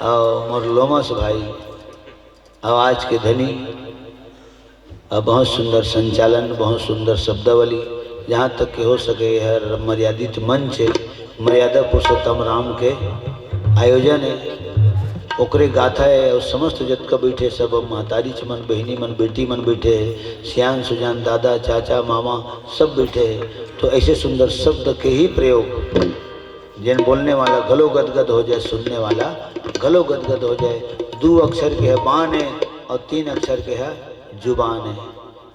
अउ मोर लोमस भाई, अउ आज के धनी, अउ बहुत सुंदर संचालन, बहुत सुंदर शब्दावली, जहाँ तक के हो सके, हर मर्यादित मंच हे, मर्यादा पुरुषोत्तम राम के आयोजन हे, ओकरे गाथा हे, अउ समस्त जतका बैठे सब महतारी मन, बहिनी मन, बेटी मन बैठे हे, सियान सुजान, दादा, चाचा, मामा, सब बैठे हे। तो ऐसे सुंदर शब्द के ही प्रयोग, जेन बोलने वाला घलो गदगद हो जाए, सुनने वाला घलो गदगद हो जाए। दू अक्षर के हे बान हे अउ तीन अक्षर के हे जुबान हे।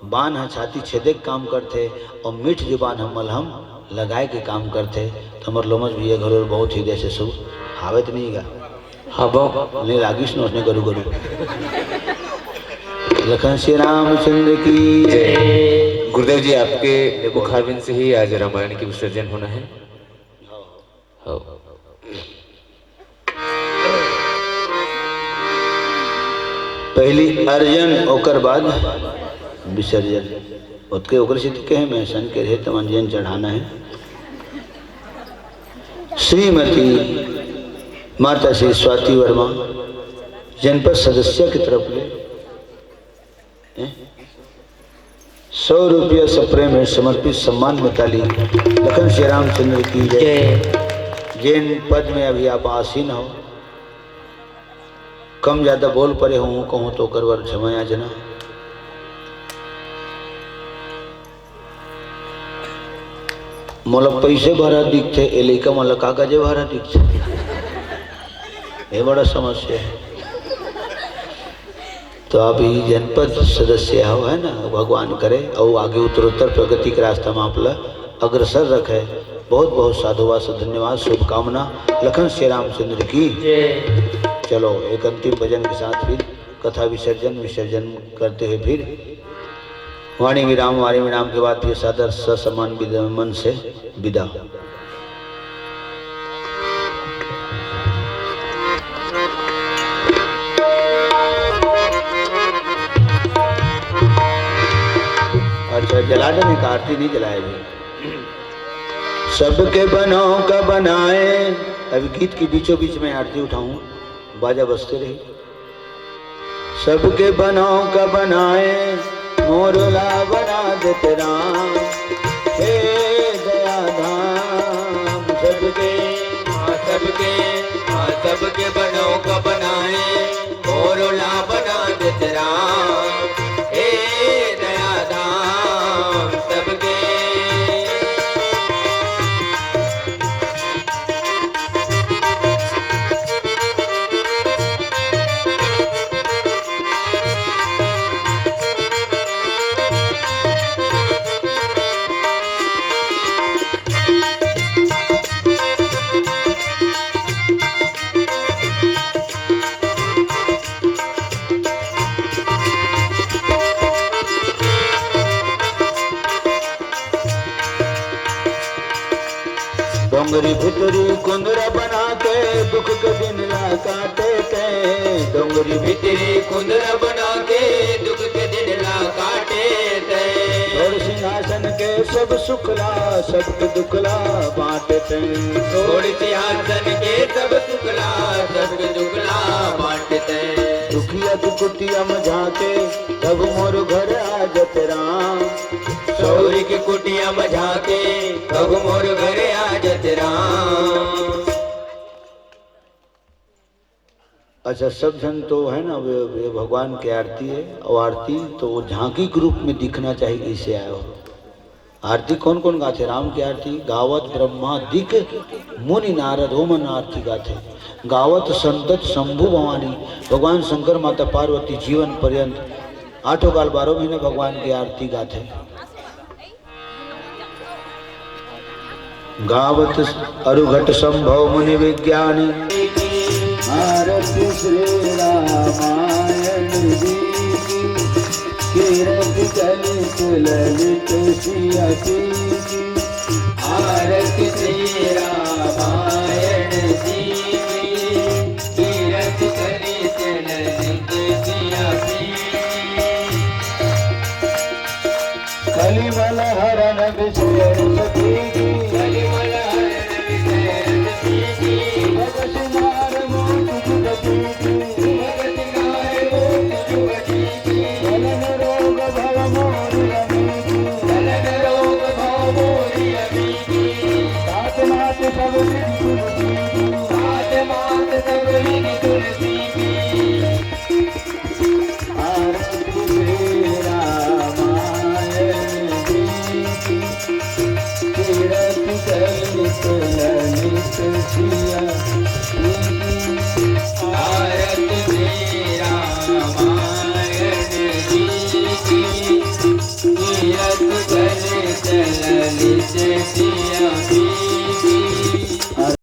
बान ह छाती छेदे के काम करथे अउ मीठ जुबान ह मलहम लगाए के काम करथे। तो हमर लोमस भैया घलो बहुत हृदय से शुभ हावत नहीं गा। हाँ, बा- नहीं लागिस न उसने गरु गरु। लखन श्री रामचंद्र की जय। गुरुदेव जी, आपके मुखारविंद से ही आज रामायण की विसर्जन होना है। हाँ। पहली अर्जन, ओकर बाद विसर्जन। ओतके ओकर से तो कहे, मैं सन के रहे, तमन जेन चढ़ाना है। श्रीमती माता श्री स्वाति वर्मा, जनपद सदस्य की तरफ ले, हैं? सौ रुपया सप्रेम हे समर्पित सम्मान में ताली। लखन श्री रामचंद्र की जय। जय। जेन पद में अभी आप आसीन हो, कम ज्यादा बोल परे हूँ, कहूँ तो ओकर बर क्षमा याचना। मोला पैसे भरा दिखथे, ए लइका मन ला का गजे भरा दिखथे? ये बड़ा समस्या है। तो आप ही जनपद सदस्य हो, है ना, भगवान करे अउ आगे उत्तरोत्तर प्रगति के रास्ता में आप ला अग्रसर रखे। बहुत बहुत साधुवाद, धन्यवाद, शुभकामना। लखन श्री रामचंद्र की जय। चलो, एक अंतिम भजन के साथ फिर कथा विसर्जन, विसर्जन करते हुए फिर वाणी विराम, वाणी विराम के बाद फिर सादर ससम्मान विद-, मन से विदा। अच्छा, जला देने का, आरती नहीं जलाए अभी। सबके बनों का बनाए। अभी गीत के बीचों बीच में आरती उठाऊं, बाजा बजते रही। सबके बनों का बनाए, मोर ला बना देते राम। हे दया धाम, सबके, हाँ, सबके, हाँ, सबके बनों का बनाए, मोर ला बना देते राम। हे दया धाम, सबके। डोंगरी भीतरी कुंदरा बना के दुख के दिन ला काटे ते। डोंगरी भीतरी कुंदरा बना के दुख के दिन ला काटे ते। छोड़ सिंहासन के सब सुखला, सबके दुखला बांटे ते। छोड़ सिंहासन के सब सुखला, सबके दुखला बांटे ते। दुखिया की कुटिया में झांके, तब मोर घर आ जत राम। सौरी की कुटिया में झांके, तब मोर घर आ जत राम। अच्छा, सब झन तो है ना, वे, वे भगवान की आरती है, और आरती तो वो झांकी के रूप में दिखना चाहिए, इसे आयो। आरती कौन कौन गाथे? राम की आरती गावत ब्रह्मा दिक मुनि नारद, ओमन आरती गाथे। गावत संतत शंभु भवानी, भगवान शंकर माता पार्वती जीवन पर्यंत आठों काल बारह महीना भगवान की आरती गाथे। गावत अरुघट संभव मुनि विज्ञानी। आरती श्री रामायण जी की, कीरति कलित ललित सिया की।